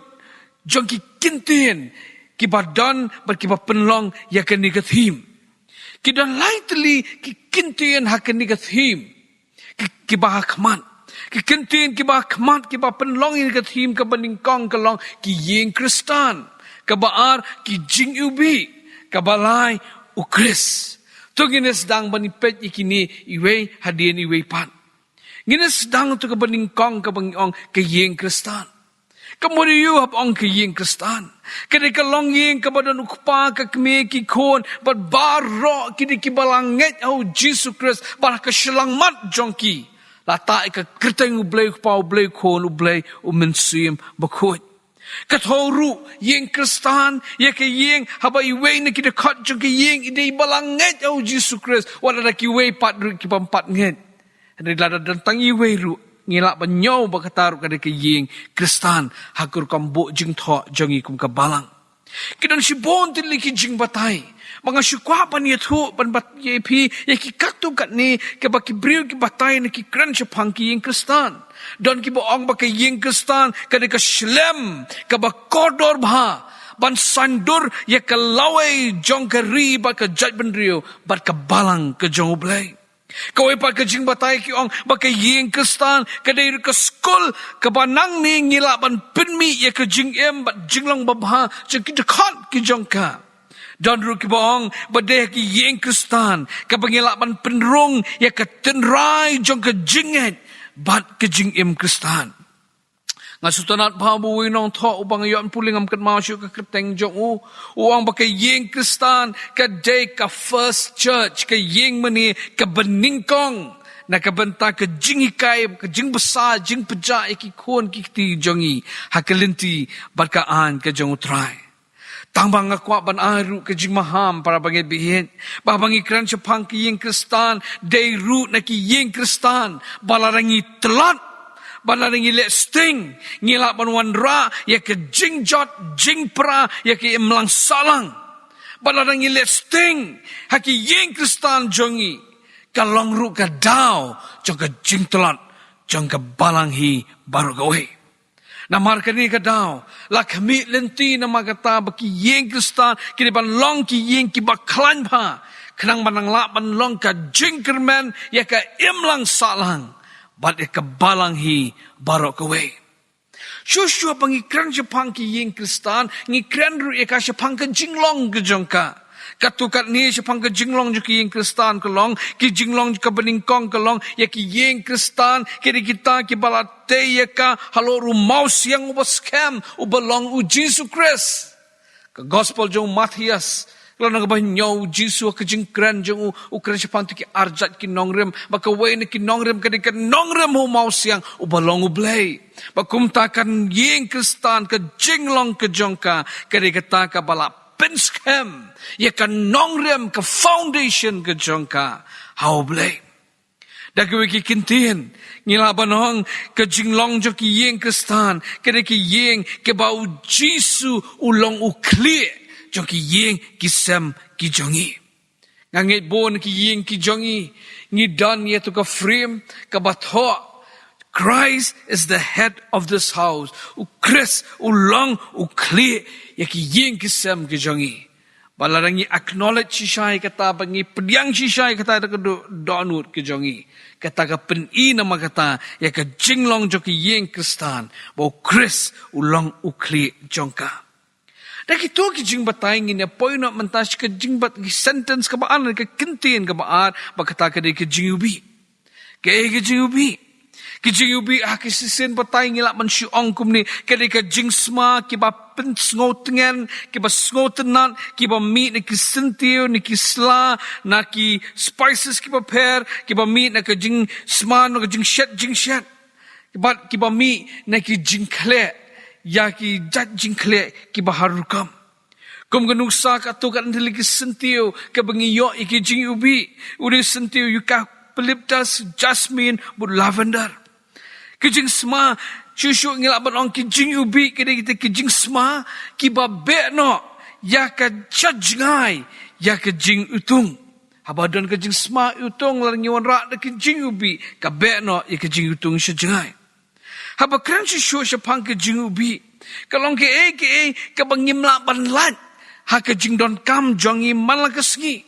jong ki kyntien kiba don bad kiba pynlong ïa kane ka theme. Ki don lai tylli ki kyntien ha kane ka theme ki, kiba ha khmat. Ki kyntien kiba ha khmat kiba pynlong ïa ka theme, kaba nyngkong ka long ki ïing Khristan, kaba ar ki jingiwbih, kaba lai u Khrist. To ngin ïa sdang ban ïa peit ïa kine iwei hadien iwei pat. Ngin ïa sdang to kaba nyngkong kaba ngi ong ka ïing Khristan. Ka mut aïu haba ong ka ïing Khristan? Ka dei ka longïing kaba don u Kpa, ka Kmie, ki Khun bad baroh kine kiba la ngeit ha u Jisu Khrist bad ha ka shyllangmat jong ki la tah ïa ka kyrteng U Blei U Kpa, U Blei U Khun, U Blei U Mynsiem Bakhuid. Ka thew ruh ïing Khristan ïa ka ïing haba iwei na ki dkhot jong ka ïing i dei iba la ngeit ha u Jisu Khrist, wat lada kiwei pat ruh kibym pat ngeit. Hynrei lada don tang iwei ruh ngi lah ban ñiew ba kata ruh ka dei ka ïing Khristan ha ka rukom buh jingthoh jong ngi kum ka balang. Ki don shibun tylli ki jingbatai. Ba nga shu kwah ban ïathuh ban bat ïa phi ïa ki katto katne kiba ki briew ki batai na ki kren shaphang ki ïing Khristan. Don kiba ong ba ka ïing Khristan ka dei ka shlem kaba kordor bha ban saiñdur ïa ka lawei jong ka ri bad ka jaitbynriew bad ka balang ka jong U Blei. Kawei pat ka jingbatai ki ong ba ka ïing Khristan ka dei ruh ka skul kaba nangne ngi lah ban pynmih ïa ka jingim bad jinglong babha jong ki dkhot ki jong ka. Don ruh kiba ong ba dei ha ka ïing Khristan kaba ngi lah ban pynrung ïa ka tynrai jong ka jingngeit bad ka jingim Khristan. Nga sngewtynnat bha ba uwei u nongthoh uba nga ïoh ban pule, ngam kynmaw shuh ka kyrteng jong u, u ong ba ka ïing Khristan ka dei ka first church, ka ïing mane ka banyngkong na ka bynta ka jinghikai, ka jingbsa, jingpynjah ïa ki khun ki kti jong ngi ha ka lynti bad ka aiñ ka jong U Trai. Tang ba nga kwah ban ai ruh ka jingmaham, para bangeit baieit, ba haba ngi kren shaphang ka ïing Khristan, dei ruh na ki ïing Khristan ba lada ngi tlot, ba lada ngi leh sting, ngi lah ban wanrah ïa ka jingjot jingpra ïa ka imlang sahlang. Ba lada ngi leh sting ha ki ïing Khristan jong ngi, ka long ruh ka daw jong ka jingtlot jong ka balang hi baroh kawei. Namar kane ka daw la khmih lynti namar kata ba ki ïing Khristan ki dei ban long ki ïing kiba khlaiñ bha, khnang ba nang lah ban long ka jingkyrmen ïa ka imlang sahlang bad ïa ka balang hi baroh kawei. Shuh shuh ba ngi kren shaphang ki ïing Khristan, ngi kren ruh ïa ka shaphang ka jinglong ka jong ka. Katto katne shaphang ka jinglong jong ki ïing Khristan ka long, ki jinglong jong ka banyngkong ka long, ïa ki ïing Khristan ki dei kita kiba la tei ïa ka halor u mawsiang uba skhem, uba long U Jisu Khrist. Ka Gospel jong u Mathaios, ka lynnong kaba hynñiew, U Jisu ha ka jingkren jong u, u kren shaphang tu ki arjait ki nongrim, ba kawei na ki nongrim ka dei ka nongrim ha u mawsiang uba long U Blei. Ba kumta ka ïing Khristan, ka jinglong ka jong ka, ka dei kata kaba la pynskhem ïa ka nongrim, ka foundation ka jong ka ha U Blei. Da kiwei ki kyntien ngi lah ban ong ka jinglong jong ki ïing Khristan ka dei ki ïing kiba U Jisu u long u khlieh jong ki ïing ki sem ki jong ngi. Nga ngeit bun ki ïing ki jong ngi, ngi don ïa tu ka frame kaba thoh, "Christ is the head of this house." U Khrist u long u khlieh ïa ki ïing ki sem ki jong ngi. Ba lada ngi acknowledge shisha ïa kata, ba ngi pdiang shisha ïa kata da ka do-, dohnud ka jong ngi, kata ka pyni namar kata ïa ka jinglong jong ki ïing Khristan, ba U Khrist u long u khlieh jong ka. Da kito ki jingbatai ngin ïa poi noh mynta sha ka jingbat, ki sentence kaba ar, ka kyntien kaba ar, ba kata ka dei ka jingïewbih. Kaei ka jingïewbih? Ka jingïewbih ha ki shisien batai ngi lah ban shu ong kumne, ka dei ka jingsma kiba pynsngewtngen, kiba sngewtynnat, kiba mih na ki syntiew, na ki sla, na ki spices kiba pher, kiba mih na ka jingsma, na ka jingshet, jingshet. Bad kiba mih na ki jingkhleh, ïa ki jait jingkhleh kiba har rukom. Kum ka nuksa katto katne tylli ki syntiew kaba ngi ïoh ïa ki jingïewbih, u dei syntiew eucalyptus, jasmine bad lavender. Ki jingsma, shuh shuh ngi lah ban ong ki jingïewbih ki dei kita ki jingsma kiba beh noh ïa ka shajngai, ïa ka jingiwtung. Haba don ka jingsma iwtung, lada ngi wanrah da ka jingïewbih, ka beh noh ïa ka jingiwtung shajngai. Haba kren shuh shuh shaphang ka jingïewbih, ka long kaei kaei kaba ngim lah ban lait ha ka jingdonkam jong ngi man la ka sngi.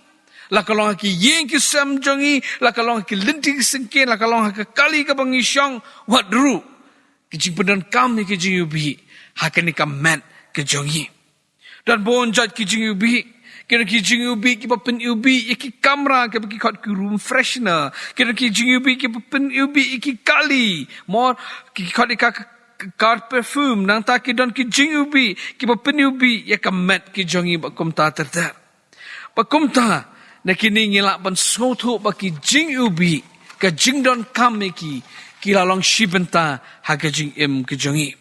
La ka long ha ki ïing ki sem jong ngi, la ka long ha ki lynti ki syngkien, la ka long ha ka kali kaba ngi shong, wat ruh ka jingpyndonkam ïa ka jingïewbih ha kane ka met ka jong ngi. Don bun jait ki jingïewbih. Ki don ki jingïewbih kiba pyniwbih ïa ki kamra, kiba ki khot ki room freshener. Ki don ki jingïewbih kiba pyniwbih ïa ki kali, mor, ki khot ïa ka, ka, car perfume. Nangta ki don ki jingïewbih kiba pyniwbih ïa ka met ki jong ngi bad kumta ter ter. Bad kumta, na kine ngi lah ban sngewthuh ba ki jingïewbih, ka jingdonkam ïa ki, ki la long shi bynta ha ka jingim ka jong ngi.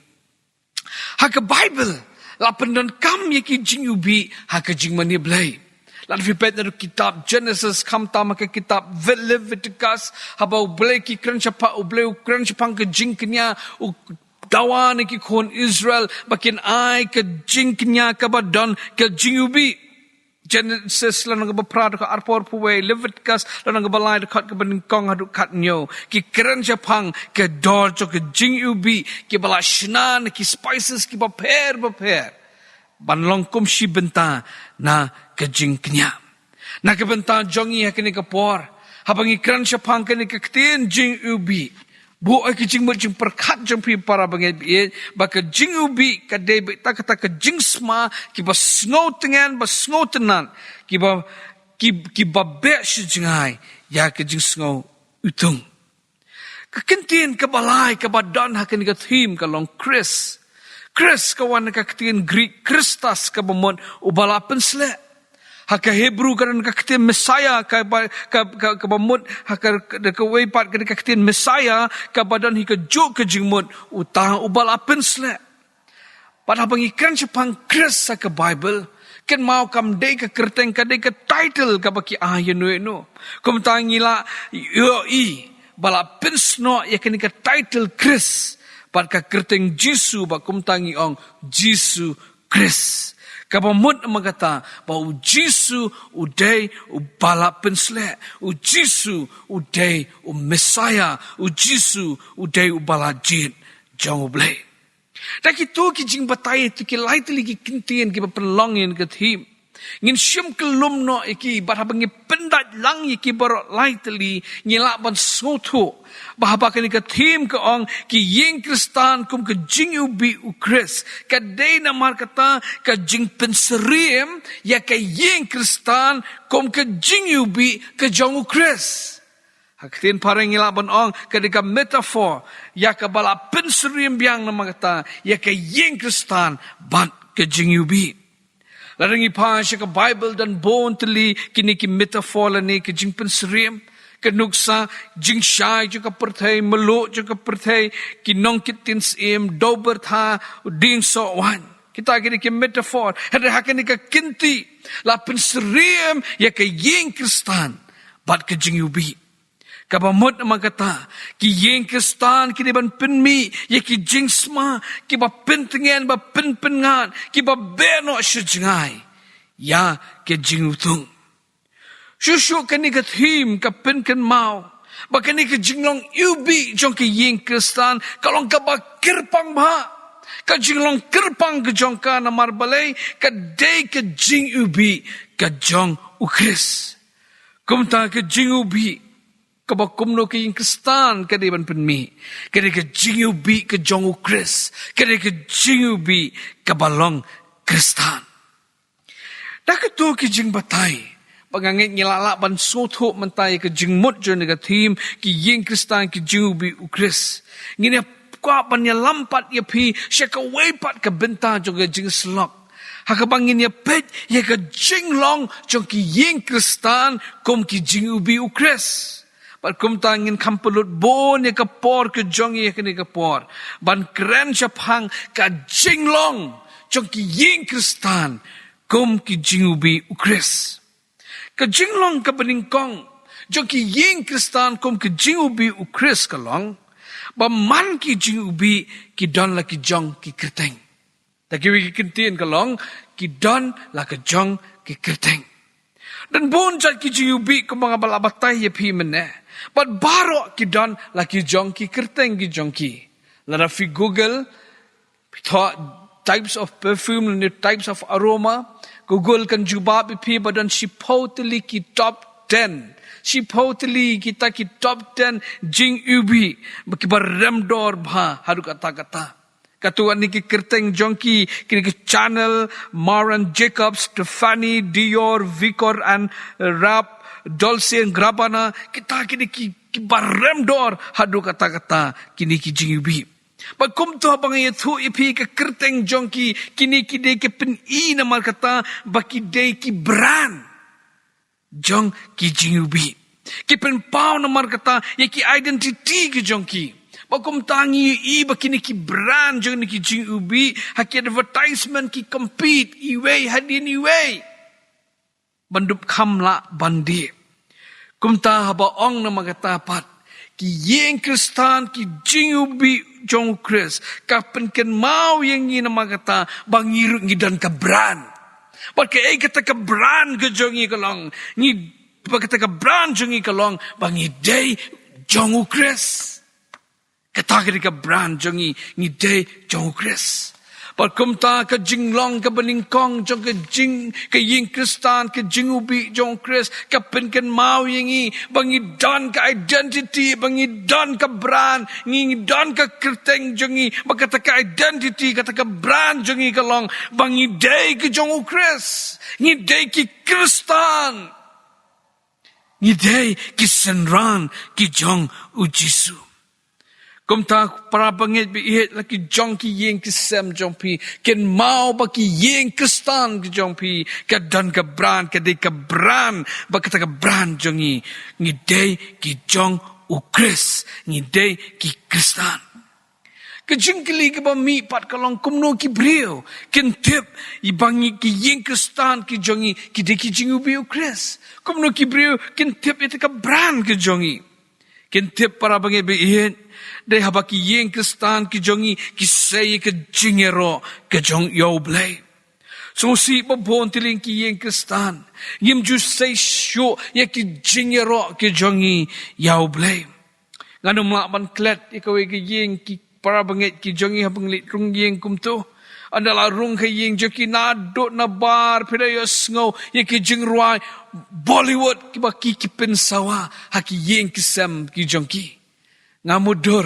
Ha ka Baibl, la pyndonkam ïa ki jingïewbih ha ka jingmane Blei. Lada phi peit na ka kitab Genesis, khamtam ha ka kitab Leviticus, haba U Blei ki kren shaphang, U Blei u kren shaphang ka jingkñia, u dawa na ki khun Israel ba kin ai ka jingkñia kaba don ka jingïewbih. Genesis lynnong kaba phra dkhot arphew arphew wei, Leviticus lynnong kaba lai dkhot kaba nyngkong haduh khathynñiew. Ki kren shaphang ka dor jong ka jingïewbih, kiba la shna na ki spices kiba pher ba pher, ban long kum shi bynta na ka jingkñia. Na ka bynta jong ngi ha kane ka por, haba ngi kren shaphang kane ka ktien jingïewbih, buh ïa ki jingmut jingpyrkhat jong phi para bangeit baieit, ba ka jingïewbih ka dei beit kata ka jingsma kiba sngewtngen, ba sngewtynnat, kiba, ki, kiba beh shajngai ïa ka jingsngew iwtung. Ka kyntien kaba lai kaba don ha kane ka theme ka long Khrist. Khrist ka wan na ka ktien Greek Christos kaba mut uba la pynsleh. Ha ka Hebrew ka don ka ktien Messiah kaba, ka, ka, kaba mut, ha ka, ka, kawei pat ka don ka ktien Messiah kaba don hi ka juk ka jingmut uta uba la pynsleh. Bad haba ngi kren shaphang Khrist ha ka Bible, kynmaw kam dei ka kyrteng, ka dei ka title kaba ki ai ïa no ïa no. Kumta ngi la ïohi ba la pynsnoh ïa kane ka title Khrist bad ka kyrteng Jisu, bad kumta ngi ong Jisu Khrist. Kaba mut namar kata ba u Jisu u dei uba la pynsleh, u Jisu u dei u Messiah, u Jisu u dei uba la jied jong U Blei. Da kito ki jingbatai, to ki lai tylli ki kyntien kiba pynlong ïa kane ka theme, ngin shim kyllum noh ïa ki, bad haba ngi pyndait lang ïa ki baroh lai tylli, ngi lah ban sngewthuh ba haba kane ka theme ka ong ki ïing Khristan kum ka jingiwbih u Khrist, ka dei namar kata ka jingpynsyriem ïa ka ïing Khristan kum ka jingiwbih ka jong u Khrist. Ha ka ktien phareng ngi lah ban ong ka dei ka metaphor ïa kaba la pynsyriem biang namar kata ïa ka ïing Khristan bad ka jingiwbih. Lada ngi phai sha ka Bible, don bun tylli kine ki metaphor lane ki jingpynsyriem. Ka nuksa, jingshai jong ka pyrthei, mluh jong ka pyrthei, ki nongkit ktien syiem, dewbyrtha, dieng soh waiñ. Kita ki dei ki metaphor. Hynrei ha kane ka kynti la pynsyriem ïa ka ïing Khristan bad ka jingiwbih. Kaba mut namar kata, ki ïing Khristan ki dei ban pynmih ïa ki jingsma kiba pyntngen, ba pynpynngat, kiba beh noh sha jngai ïa ka jingthung. Shuh shuh kane ka theme ka pynkynmaw ba kane ka jinglong iwbih jong ka ïing Khristan ka long kaba kyrpang bha. Ka jinglong kyrpang ka jong ka namar balei, ka dei ka jingiwbih ka jong u Khrist. Kumta ka jingiwbih kaba kumno ka ïing Khristan ka dei ban pynmih? Ka dei ka jingiwbih ka jong u Khrist. Ka dei ka jingiwbih kaba long Khristan. Da kato ki jingbatai, ba nga ngeit ngi la lah ban sngewthuh mynta ïa ka jingmut jong kane ka theme, ki ïing Khristan ki jingiwbih u Khrist. Ngin ïa kwah ban ïalam pat ïa phi sha kawei pat ka bynta jong ka jingsyllok, ha kaba ngin ïa peit ïa ka jinglong jong ki ïing Khristan kum ki jingiwbih u Khrist. Bad kumta ngin kham pynlut bun ïa ka por ka jong ngi ha kane ka por ban kren shaphang ka jinglong jong ki ïing Khristan kum ki jingiwbih u Khrist. Ka jinglong kaba nyngkong jong ki ïing Khristan kum ki jingiwbih u Khrist ka long ba man ki jingiwbih ki don la ki jong ki kyrteng. Da kiwei ki kyntien ka long ki don la ka jong ki kyrteng. Don bun jait ki jingiwbih kumba nga ba la batai ïa phi mynne, bad baroh ki don la ki jong ki kyrteng ki jong ki. Lada phi Google, phi thoh types of perfume ne types of aroma, Google kan jubab ïa phi ba don shiphew tylli ki top ten. Shiphew tylli kita ki top ten jingiwbih ba kiba rem dor bha haduh katta katta. Katto katne ki kyrteng jong ki, kine ki Chanel, Marc and Jacobs, Tiffany, Dior, Victor and Rap, Dolce and Gabbana, kita kine ki, kiba rem dor haduh katta katta, kine ki jingiwbih. Bad kumta ba nga ïathuh ïa phi ka kyrteng jong ki, kine ki dei ki pyni namar kata ba ki dei ki brand jong ki jingiwbih. Ki pynpaw namar kata ïa ki identity ki jong ki. Bad kumta ngi ïohi ba kine ki brand jong kine ki jingiwbih, ha ki advertisement ki compete iwei hadien iwei ban dup kham lah ban die. Kumta haba ong namar kata pat, ki ïing Khristan ki jingiwbih jong u Khrist, ka pynkynmaw ïa ngi namar kata ba ngi ruh ngi don ka brand. Bad kaei kata ka brand ka jong ngi ka long? Ngi, ba kata ka brand jong ngi ka long ba ngi dei jong u Khrist. Kata ka dei ka brand jong ngi, ngi dei jong u Khrist. Bad kumta ka jinglong kaba nyngkong jong ka jing, ka ïing Khristan, ka jingiwbih jong u Khrist, ka pynkynmaw ïa ngi ba ngi don ka identity, ba ngi don ka brand, ngi, ngi don ka kyrteng jong ngi, ba kata ka identity, kata ka brand jong ngi ka long ba ngi dei ki jong u Khrist, ngi dei ki Khristan. Ngi dei ki synran ki jong u Jisu. Kumta para bangeit ba ïeit, la ki jong ki ïing ki sem jong phi, kynmaw ba ki ïing Khristan ki jong phi ka don ka brand, ka dei ka brand, ba kata ka brand jong ngi, ngi dei ki jong U Khrist, ngi dei ki Khristan. Ka jingkylli kaba mih pat ka long, kumno ki briew kin tip ba ngi, ki ïing Khristan ki jong ngi ki dei ki jingiwbih U Khrist? Kumno ki briew kin tip ïa ka brand ka jong ngi? Kin tip, para bangeit ba ïeit, dei haba ki ïing Khristan ki jong ngi ki sei ïa ka jingïaroh ka jong ïa U Blei. Sngewsih ba bun tylli ki ïing Khristan ngim ju sei shuh ïa ka jingïaroh ka jong ngi ïa U Blei. Ngan ym lah ban klet ïa kawei ka ïing, ki para bangeit ki jong ngi, haba ngi leit rung ïing kumto, ynda la rung ka ïing jong ki, naduh nabar phi da ïohsngew ïa ki jingrwai Bollywood kiba ki, ki pynsawa ha ki ïing ki sem ki jong ki. Nga mutdur,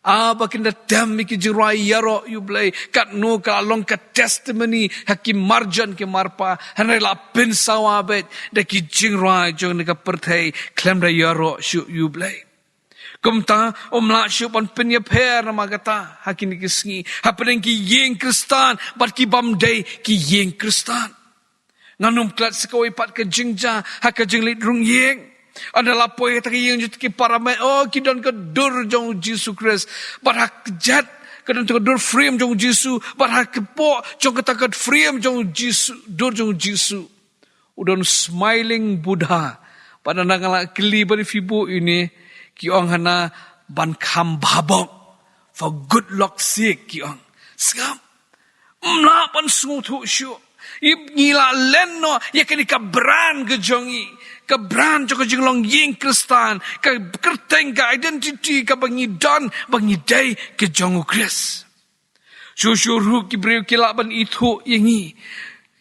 ah, ba kin da tem ïa ki jingrwai ïaroh ïa U Blei, katno ka long ka testimony ha ki marjan ki marpa, hynrei la pynsawa beit da ki jingrwai jong kane ka pyrthei, khlem da ïaroh shuh ïa U Blei. Kumta ym lah shuh ban pynïapher namar kata ha kine ki sngi hapdeng ki ïing Khristan bad ki bym dei ki ïing Khristan. Ngan ym klet sa kawei pat ka jingjia ha ka jingleit rung ïing. Ynda la poi ha kata ka ïing jong kita ki para bangeit, oh, ki don ka dur jong U Jisu Khrist. Bad ha ka kjat ka don ka dur frame jong U Jisu, bad ha ka kpoh jong kata ka frame jong U Jisu, dur jong U Jisu, u don smiling Buddha. Bad ynda nga la kylli, balei phi buh ïa une, ki ong, hana ban kham bhabok, for good luck sake, ki ong. Sngap. Ym lah ban sngewthuh shuh. Ngi la len noh ïa kane ka brand ka jong ngi, ka brand jong ka jinglong ïing Khristan, ka kyrteng, ka identity kaba ngi don ba ngi dei ka jong U Khrist. Shuh shuh ruh ki briew ki lah ban ithuh ïa ngi,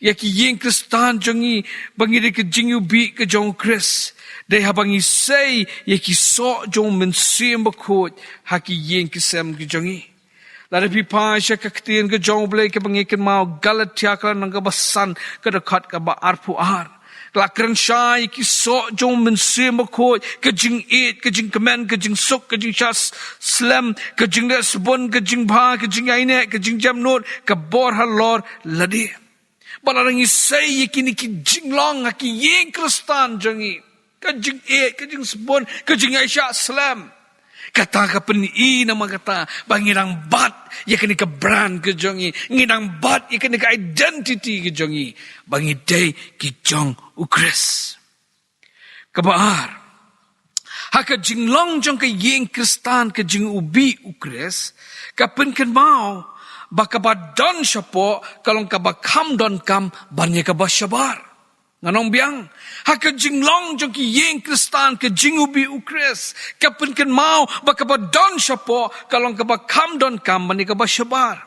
ïa ki ïing Khristan jong ngi, ba ngi dei ka jingiwbih ka jong U Khrist, dei haba ngi sei ïa ki soh jong U Mynsiem Bakhuid ha ki ïing ki sem ki jong ngi. Lada phi phai sha ka ktien ka jong U Blei kaba ngi kynmaw, Galatia ka lynnong kaba san, ka dkhot kaba arphew ar, ka la kren shai ïa ki soh jong U Mynsiem Bakhuid, ka jingïeit, ka jingkmen, ka jingsuk, ka jingshah s-, slem, ka jingleh sbun, ka jingbha, ka jingïaineh, ka jingjemnud, ka bor halor lade. Bad lada ngi sei ïa kine ki jinglong ha ki ïing Khristan jong ngi, ka jingïeit, ka jingsbun, ka jingïaishah slem, kata ka pyni namar kata ba ngi dang bat ïa kane ka brand ka jong ngi, ngi dang bat ïa kane ka identity ka jong ngi, ba ngi dei ki jong U Khrist. Kaba ar, ha ka jinglong jong ka ïing Khristan ka jingiwbih U Khrist, ka pynkynmaw ba kaba don shapoh ka long kaba kham donkam ban ïa kaba shabar. Ngan ong biang, ha ka jinglong jong ka ïing Khristan ka jingiwbih U Khrist, ka pynkynmaw ba kaba don shapoh ka long kaba kham donkam ban ïa kaba shabar.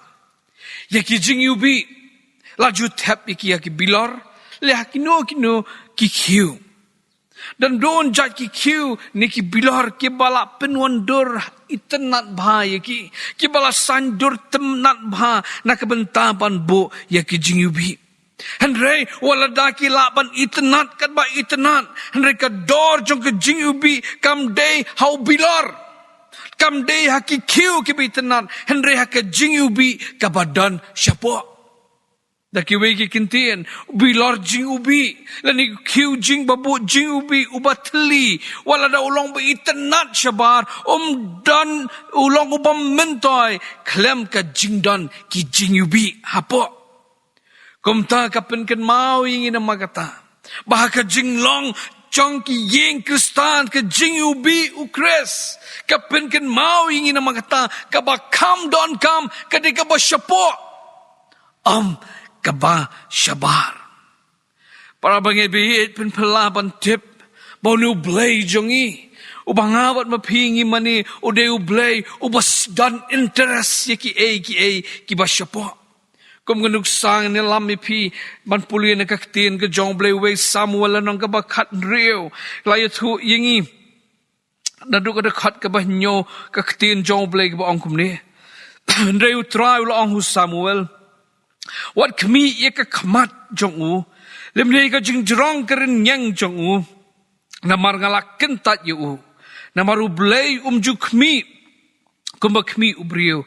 Ïa ki jingiwbih la ju thep ïa ki ha ki bilor, lane ha kino kino ki khiew. Don don jait ki khiew ne ki bilor kiba la pynwandur itynnad bha ïa ki, kiba la saiñdur tynnad bha na ka bynta ban buh ïa ki jingiwbih. Hynrei wat lada ki lah ban itynnad katba itynnad, hynrei ka dor jong ka jingiwbih kam dei ha u bilor, kam dei ha ki khiew kiba itynnad, hynrei ha ka jingiwbih kaba don shapoh. Da kiwei ki kyntien, u bilor jingiwbih lane u khiew jingbabuh jingiwbih uba thylli, wat lada u long ba itynnad shabar, um don, u long uba myntoi khlem ka jingdon ki jingiwbih hapoh. Kumta ka pynkynmaw ïa ngi namar kata ba ha ka jinglong jong ka ïing Khristan ka jingiwbih U Khrist, ka pynkynmaw ïa ngi namar kata kaba kham donkam ka dei kaba shapoh, ym kaba shabar. Para bangeit ba ïeit, pynphylla ban tip ba une U Blei jong ngi, uba nga bad ma phi ngi mane, u dei U Blei uba s-, don interest ïa kiei kiei kiba shapoh. Kum ka nuksa ngan ïalam ïa phi ban pule na ka ktien ka jong U Blei, wei Samuel lynnong kaba khathynriew, la ïathuh ïa ngi naduh ka dkhot kaba hynñiew, ka ktien jong U Blei kaba ong kumne: Hynrei U Trai u la ong ha u Samuel, wat khmih ïa ka khmat jong u, lymne ïa ka jingjrong ka rynïeng jong u, namar nga la kyntait ïa u. Namar U Blei um ju khmih Kumba khmih u briew,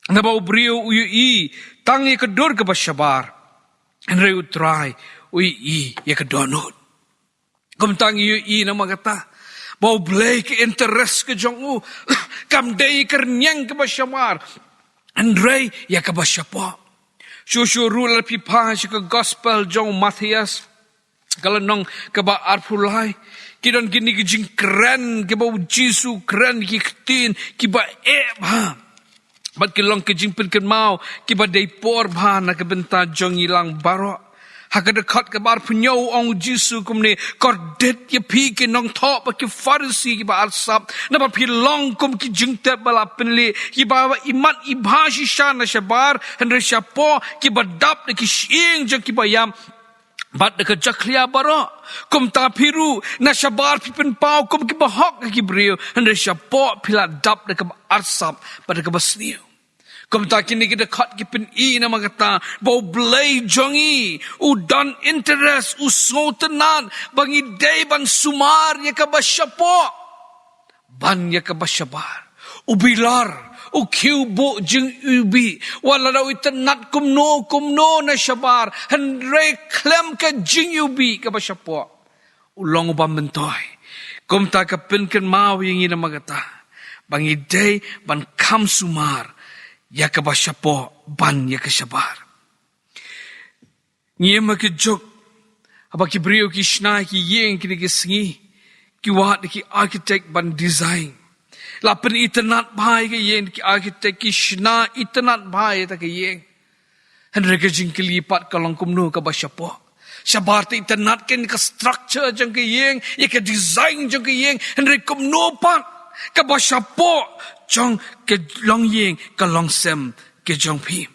naba u briew u ïohi tang ïa ka dur kaba shabar, hynrei u Trai u ïohi ïa ka dohnud. Kumta ngi ïohi namar kata ba U Blei ka interest ka jong u kam dei ka rynïeng kaba shabar, hynrei ïa kaba shapoh. Shuh shuh ruh lada phi phai sha ka gospel jong u Mathaios, ka lynnong kaba arphew lai, ki don kine ki jingkren kiba u Jisu u kren, ki ktien kiba eh bha bad ki long ki jingpynkynmaw kiba dei por bha na ka bynta jong ngi lang baroh. Ha ka dkhot kaba arphew hynñiew u ong u Jisu kumne: Kordit ïa phi ki nongthoh bad ki Pharisi kiba arsap, naba phi long kum ki jingtep ba la pynlih, kiba i mat i bha shisha na shabar, hynrei shapoh kiba dap da ki shyieng jong kiba ïap bad da ka jakhlia baroh. Kumta phi ruh, na shabar phi pynpaw kum kiba hok ha ki briew, hynrei shapoh phi la dap da kaba arsap bad da kaba sniew. Kumta kine ki dkhot ki pyni namar kata ba U Blei jong ngi u don interest, u sngewtynnat ba ngi dei ban sumar ïa kaba shapoh ban ïa kaba shabar. U bilor, u khiew buh jingiwbih, wat lada u itynnat kumno kumno na shabar, hynrei khlem ka jingiwbih kaba shapoh, u long uba myntoi. Kumta ka pynkynmaw ïa ngi namar kata ba ngi dei ban kham sumar ïa kaba shapoh ban ïa ka shabar. Ngi ïa ma ki juk, haba ki briew ki shna ki ïing kine ki sngi, ki wad ki architect ban design. La pynitynnat bha ïa ka ïing, ki architect ki shna itynnat bha ïa ta ka ïing. Hynrei ka jingkylli pat ka long kumno kaba shapoh. Shabar te itynnat keiñ ka structure jong ka ïing, ïa ka design jong ka ïing, hynrei kumno pat kaba shapoh jong ka longïing ka longsem ka jong phi.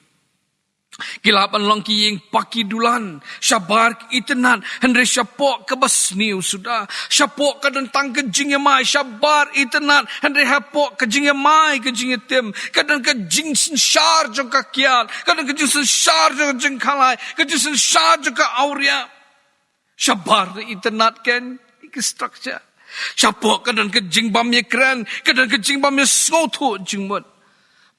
Ki lah ban long ki ïing paki dulan, shabar ki itynnat, hynrei shapoh kaba sniew suda. Shapoh ka don tang ka jingïamai, shabar itynnat, hynrei hapoh ka jingïamai ka jingïatim. Ka don ka jingsynshar jong ka kiad, ka don ka jingsynshar jong ka jingkhalai, ka jingsynshar jong ka awria. Shabar te itynnat keiñ ïa ki structure. Shapoh ka don ka jingbym ïakren, ka don ka jingbym ïasngewthuh jingmut.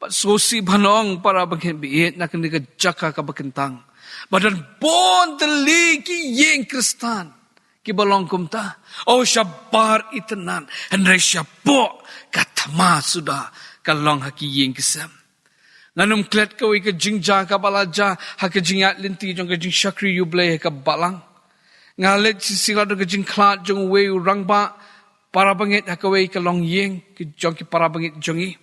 Bad sngewsih ban ong para bangeit baieit, na kane ka jaka kaba kyntang, ba don bun tylli ki ïing Khristan kiba long kumta. O, shabar itynnat, hynrei shapoh ka thma suda ka long ha ki ïing ki sem. Ngan ym klet kawei ka jingjia kaba la jia ha ka jingïaid lynti jong ka jingshakri U Blei ha ka balang. Nga leit shisha la don ka jingkhlad jong uwei u rangbah para bangeit ha kawei ka longïing ki jong ki para bangeit jong ngi.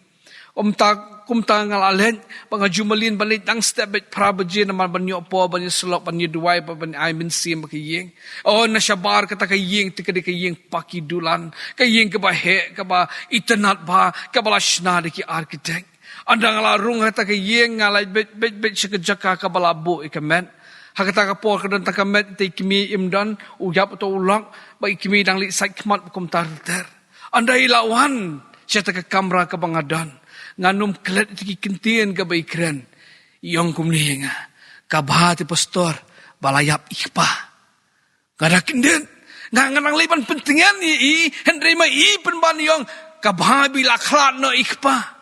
Kumta, kumta nga la leit, ba nga ju mlien ban leit dang step beit phra baje namar ban ïoh por ban ïasyllok, ban ïaduwai, ban, ban ai mynsiem bad ka ïing. O, na shabar kata ka ïing te ka dei ka ïing paki dulan, ka ïing kaba heh, kaba itynnat bha, kaba la shna da ki architect. Ynda nga la rung ha kata ka ïing, nga la beit beit beit sha ka jaka kaba la buh ïa ka met. Ha kata ka por ka don tang ka met, te i kmie im don, u ïap uta u lok, bad i kmie dang leit sait khmat bad kumta ter ter. Ynda i la wan sha kata ka kamra kaba nga don, ngan ym klet ïa ki kyntien kaba i kren. I ong kumne ïa nga: Ka bha te pastor ba la ïap i kpa. Nga da kyndit. Nga, nga nang leit ban pyntngen ïa i, hynrei ma i pynban i ong: Ka bha ba i la khlad noh i kpa.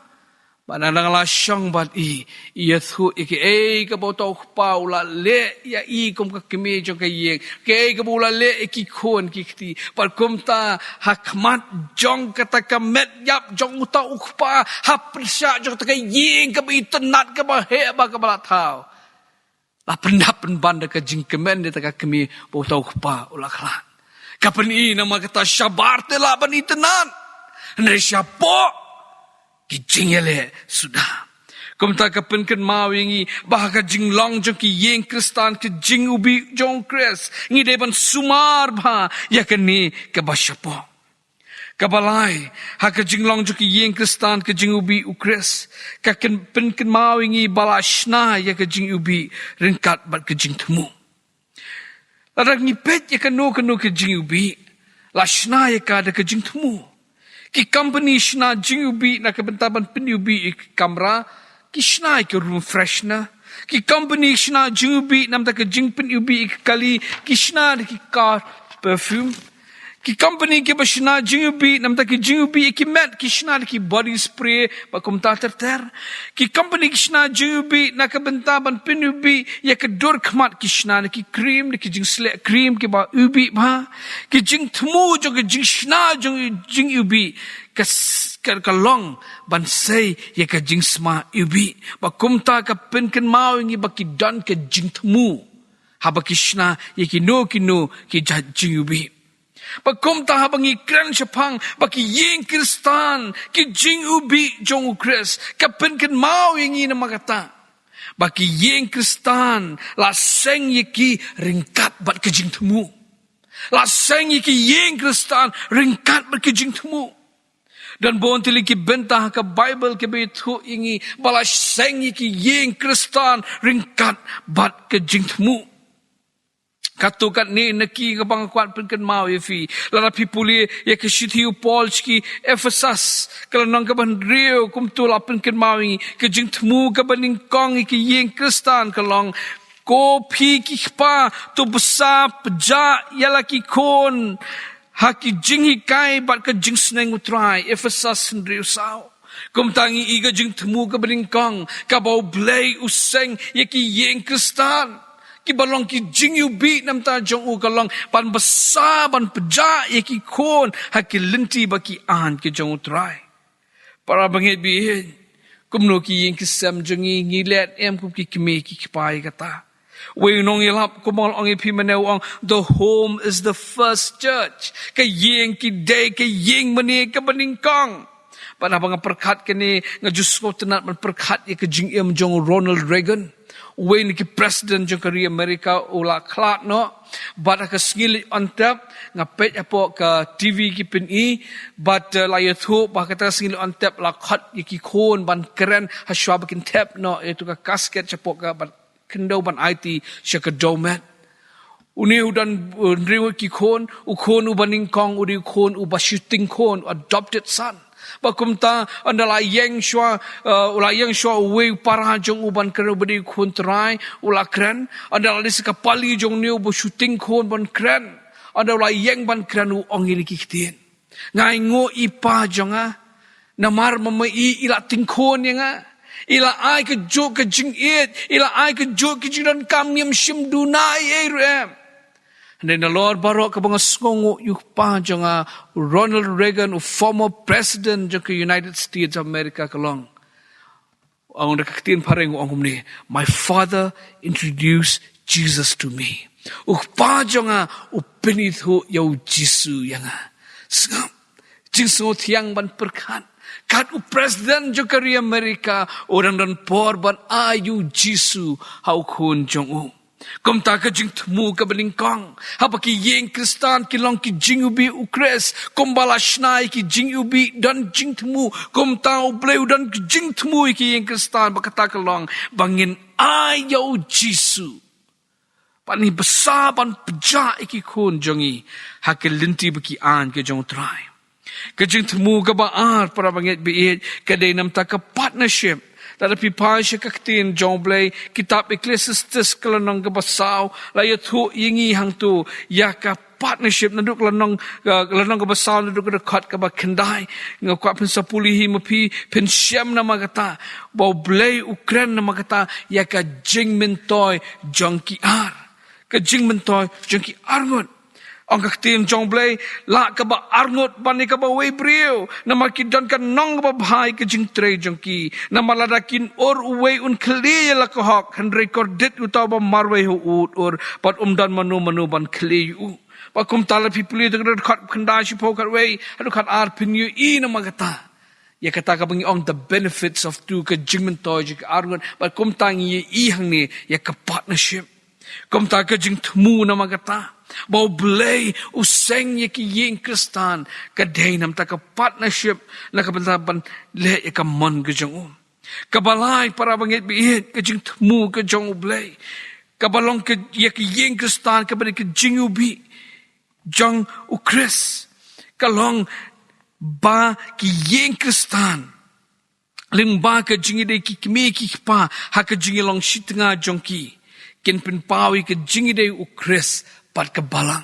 Bad ynda nga la shong bad i, i ïathuh ïa kaei kaba uta u kpa u la leh ïa i kum ka kmie jong ka ïing, kaei kaba u la leh ïa ki khun ki kti. Bad kumta ha khmat jong kata ka met ïap jong uta u kpa, ha pyrshah jong kata ka ïing kaba itynnat, kaba heh bad kaba la thaw, la pyndap pynban da ka jingkmen ïa kata ka kmie ba uta u kpa u la khlad. Ka pyni namar kata shabar te lah ban itynnat, hynrei shapoh ki jingïaleh suda. Kumta ka pynkynmaw ïa ngi ba ha ka jinglong jong ki ïing Khristan, ki jingiwbih jong U Khrist, ngi dei ban sumar bha ïa kane kaba shapoh. Kaba lai, ha ka jinglong jong ki ïing Khristan, ka jingiwbih U Khrist, ka kyn-, pynkynmaw ïa ngi ba la shna ïa ka jingiwbih ryngkat bad ka jingthmu. Lada ngi peit ïa kano kano ka jingiwbih, la shna ïa ka da ka jingthmu. Ki company shna jingiwbih na ka bynta ban pyniwbih ïa ki kamra, ki shna ïa ka room freshener. Ki company shna jingiwbih namar ka jingpyniwbih ïa ki kali, ki shna da ki car perfume. Ki company kiba shna jingiwbih, namar ki jingiwbih ïa ki met ki shna da ki body spray, bad kumta ter ter. Ki company ki shna jingiwbih na ka bynta ban pynïwbih ïa ka dur khmat, ki shna da ki cream, da ki jingsleh cream kiba iwbih bha. Ki jingthmu jong ki jingshna jong jingiwbih ka s-, ka, ka long ban sei ïa ka jingsma iwbih. Bad kumta ka pynkynmaw ïa ngi ba ki don ka jingthmu haba ki shna ïa kino kino ki jait jingiwbih. Bad kumta haba ngi kren shaphang ba ki ïing Khristan ki jingiwbih jong U Khrist, ka pynkynmaw ïa ngi namar kata ba ki ïing Khristan la seng ïa ki ryngkat bad ka jingthmu. La seng ïa ki ïing Khristan ryngkat bad ka jingthmu. Don bun tylli ki bynta ha ka Baibl kiba ïathuh ïa ngi ba la seng ïa ki ïing Khristan ryngkat bad ka jingthmu. Katto katne na ki kaba nga kwah pynkynmaw ïa phi, lada phi pule ïa ka shithi u Paul sha ki Ephesus, ka lynnong kaba hynriew, kumto la pynkynmaw ïa ngi, ka jingthmu kaba nyngkong ïa ki ïing Khristan ka long, ko phi ki kpa, to bsa pjah ïa la ki khun ha ki jinghikai bad ka jingsneng U Trai. Ephesus hynriew saw. Kumta ngi i ka jingthmu kaba nyngkong kaba U Blei u seng ïa ki ïing Khristan kiba long ki jingiwbih namar jong u, ka long ban bsa, ban pjah ïa ki khun ha ki lynti bad ki aiñ ki jong U Trai. Para bangeit baieit, kumno ki ïing ki sem jong ngi, ngi leh em kum ki kmie ki kpa ïa kata? Uwei u nongïalap kumba nga la ong ïa phi mynne u ong, "The home is the first church." Ka ïing ka dei ka ïing mane kaba nyngkong. Bad haba nga pyrkhat kane, nga ju sngewtynnat ban pyrkhat ïa ka jingim jong u Ronald Reagan, uwei na ki president jong ka ri America, u la khlad noh. Bad ha ka sngi Leit Ontep nga peit hapoh ka T V ki pyni, bad, eh, la ïathuh ba ha kata ka sngi Leit Ontep la khot ïa ki khun ban kren ha shuwa ba kin thep noh ïa tu ka casket shapoh ka, bad khyndew ban aiti sha ka dewmet. Une u don, uh, hynriew ki khun, u khun uba nyngkong u dei u khun uba shooting khun, adopted son. Bad kumta ynda la ïeng shuwa, uh, u la ïeng shuwa uwei u para jong u ban kren, uba dei u khun trai, u la kren. Ynda la leit sha ka pali jong une uba shooting khun ban kren, ynda u la ïeng ban kren u ong ïa kine ki ktien: "Nga ainguh i pa jong nga, namar ma i, i la tyngkhun ïa nga. I la ai kajuh ka jingïeit, i la ai kajuh ka jingdonkam, ngim shym duna ei ei ruh em." Hynrei nalor baroh kaba nga sngewnguh ïa u kpa jong nga, u Ronald Reagan, u former president jong ka United States of America, ka long, ong da ka ktien phareng u ong kumne: "My father introduced Jesus to me." U kpa jong nga u pynithuh ïa u Jisu ïa nga. Sngap, jingsngewthiang ban pyrkhat, kat u president jong ka ri America u dang don por ban ai ïa u Jisu ha u khun jong u. Kumta ka jingthmu kaba nyngkong, haba ki ïing Khristan ki long ki jingiwbih U Khrist, kumba la shna ïa ki jingiwbih don jingthmu, kumta U Blei u don ka jingthmu ïa ki ïing Khristan, ba kata ka long ba ngin ai ïa u Jisu, ba ngin bsa ban pjah ïa ki khun jong ngi ha ki lynti bad ki aiñ ki jong U Trai. Ka jingthmu kaba ar, para bangeit baieit, ka dei namar ka partnership. Lada phi phai sha ka ktien jong U Blei, kitab Ecclesiastes ka lynnong kaba saw la ïathuh ïa ngi hangto ïa ka partnership, naduh ka lynnong, uh, lynnong kaba saw naduh ka dkhot kaba khyndai. Nga kwah phin sa pule hi ma phi, phin shem namar kata ba U Blei u kren namar kata ïa ka jingmyntoi jong ki ar, ka jingmyntoi jong ki arngut. Ong ka ktien jong U Blei: "Lah kaba arngut ban ïa kaba wei briew, namar ki don ka nong kaba bha ïa ka jingtrei jong ki. Namar lada kin ur, uwei un khlieh ïa la ka hok, hynrei kordit uta uba marwei ha u u ur, bad um don mano mano ban khlieh ïa u." Bad kumta lada phi pule da ka dkhot khyndai shiphew khatwei haduh khatar, phin ïohi namar kata ïa kata kaba ngi ong the benefits of two, ka jingmyntoi jong ki arngut. Bad kumta ngi ïohi hangne ïa ka partnership. Kumta ka jingthmu namar kata ba U Blei u seng ïa ki ïing Khristan ka dei namar ka partnership, na ka bynta ban leh ïa ka mon ka jong u. Kaba lai, para bangeit baieit, ka jingthmu ka jong U Blei, kaba long ka, ïa ki ïing Khristan kaba dei ka jingiwbih jong U Khrist, ka long ba ki ïing Khristan, lyngba ka jingïadei ki kmie ki kpa ha ka jingïalong shitnga jong ki, kin pynpaw ïa ka jingïadei U Khrist bad ka balang.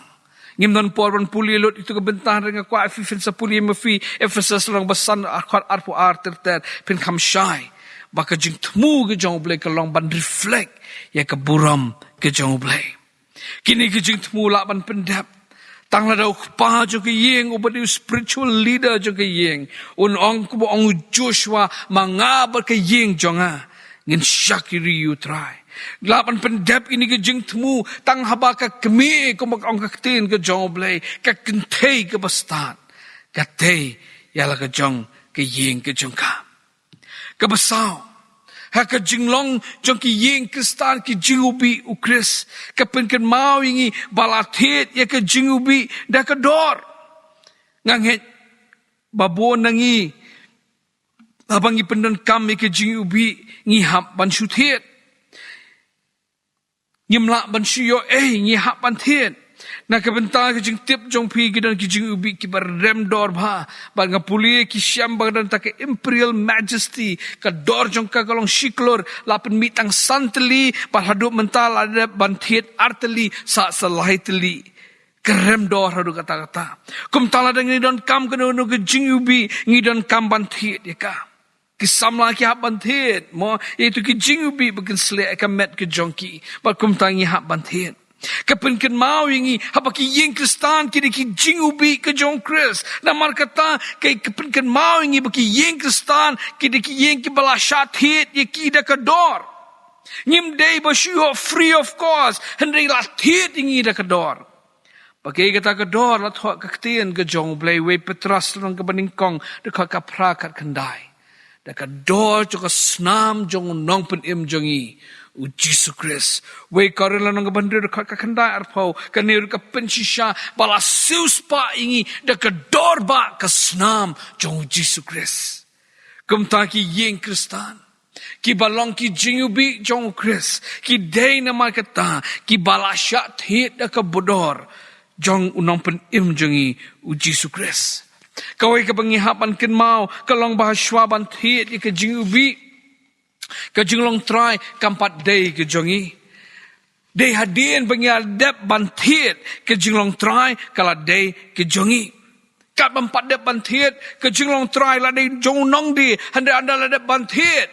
Ngim don por ban pule lut ïa kito ki bynta, hynrei nga kwah ïa phi phin sa pule ma phi Ephesus lynnong ba san, dkhot arphew ar ter ter, phin kham shai ba ka jingthmu ka jong U Blei ka long ban reflect ïa ka burom ka jong U Blei. Kine ki jingthmu lah ban pyndep. Tang lada u kpa jong ka ïing, uba dei u spiritual leader jong ka ïing, un ong kumba ong u Joshua, ma nga bad ka ïing jong nga ngin shakri ïa U Trai. Lah ban pyndep kine ki jingthmu tang haba ka kmie, kumba ong ka ktien ka jong U Blei, ka kynthei kaba stad ka tei ïa la ka jong ka ïing ka jong ka. Kaba saw, ha ka jinglong jong ki ïing Khristan, ki jingiwbih U Khrist, ka pynkynmaw ïa ngi ba la thied ïa ka jingiwbih da ka dor. Nga ngeit ba bun na ngi, haba ngi pyndonkam ïa ka jingiwbih, ngi hap ban shu thied. Ngim lah ban shu ïoh ei, ngi hap ban thied. Na ka bynta ka jingtip jong phi, ki don ki jingiwbih kiba rem dor bha. Bad nga pule ki shem ba ka don tang ka Imperial Majesty, ka dor jong ka ka long shi klur, la pynmih tang san tylli, bad haduh mynta la dep ban thied ar tylli, sa sa lai tylli. Ka rem dor haduh katta katta. Kumta lada ngi donkam kano kano ka jingiwbih, ngi donkam ban thied ïa ka. Ki samla ki hap ban thied, mo, ïa kito ki jingiwbih ba kin sleh ïa ka met ka jong ki. Bad kumta ngi hap ban thied. Ka pynkynmaw ïa ngi, haba ki ïing Khristan ki dei ki jingiwbih ka jong U Khrist. Namar kata, ka, ka pynkynmaw ïa ngi ba ki ïing Khristan ki dei ki ïing kiba la shah thied ïa ki da ka dor. Ngim dei ba shu ïoh free of cost, hynrei la thied ïa ngi da ka dor. Bad kaei kata ka dor? La thoh ka ktien ka jong U Blei, Wei Petros lynnong kaba nyngkong, dkhot ka phra, khatkhyndai. Da ka dor jong ka snam jong U Nongpynim jong ngi, U Jisu Khrist. Wei Korinth lynnong kaba hynriew, dkhot ka khyndai arphew, kane ruh ka pynshisha ba la siewspah ïa ngi da ka dor ba ka snam jong U Jisu Khrist. Kumta ki ïing Khristan kiba long ki jingiwbih jong U Khrist, ki dei namar kata kiba la shah thied da ka dor jong U Nongpynim jong ngi, U Jisu Khrist. Kawei kaba ngi hap ban kynmaw ka long ba hashwa ban thied ïa ka jingiwbih, ka jinglong trai kam pat dei ka jong ngi. Dei hadien ba ngi la dep ban thied, ka jinglong trai ka la dei ka jong ngi. Kat ban pat dep ban thied, ka jinglong trai la dei jong u nongdie, hynrei ynda la dep ban thied,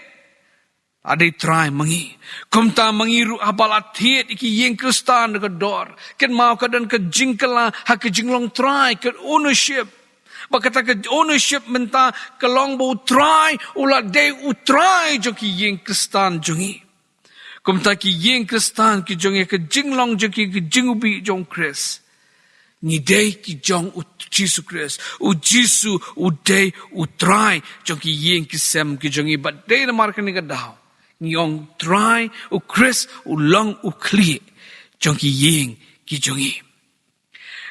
la dei trai ma ngi. Kumta ma ngi ruh, haba la thied ïa ki ïing Khristan da ka dor, kynmaw ka don ka jingkylla ha ka jinglong trai, ka ownership. Bad kata ka ownership mynta ka long ba U Trai u la dei U Trai jong ki ïing Khristan jong ngi. Kumta ki ïing Khristan ki jong ngi, ka jinglong jong ki, ka jingiwbih jong U Khrist, ngi dei ki jong U Jisu Khrist. U Jisu u dei U Trai jong ki ïing ki sem ki jong ngi. Bad dei namar kane ka daw ngi ong Trai, U Khrist u long U Khlieh jong ki ïing ki jong ngi.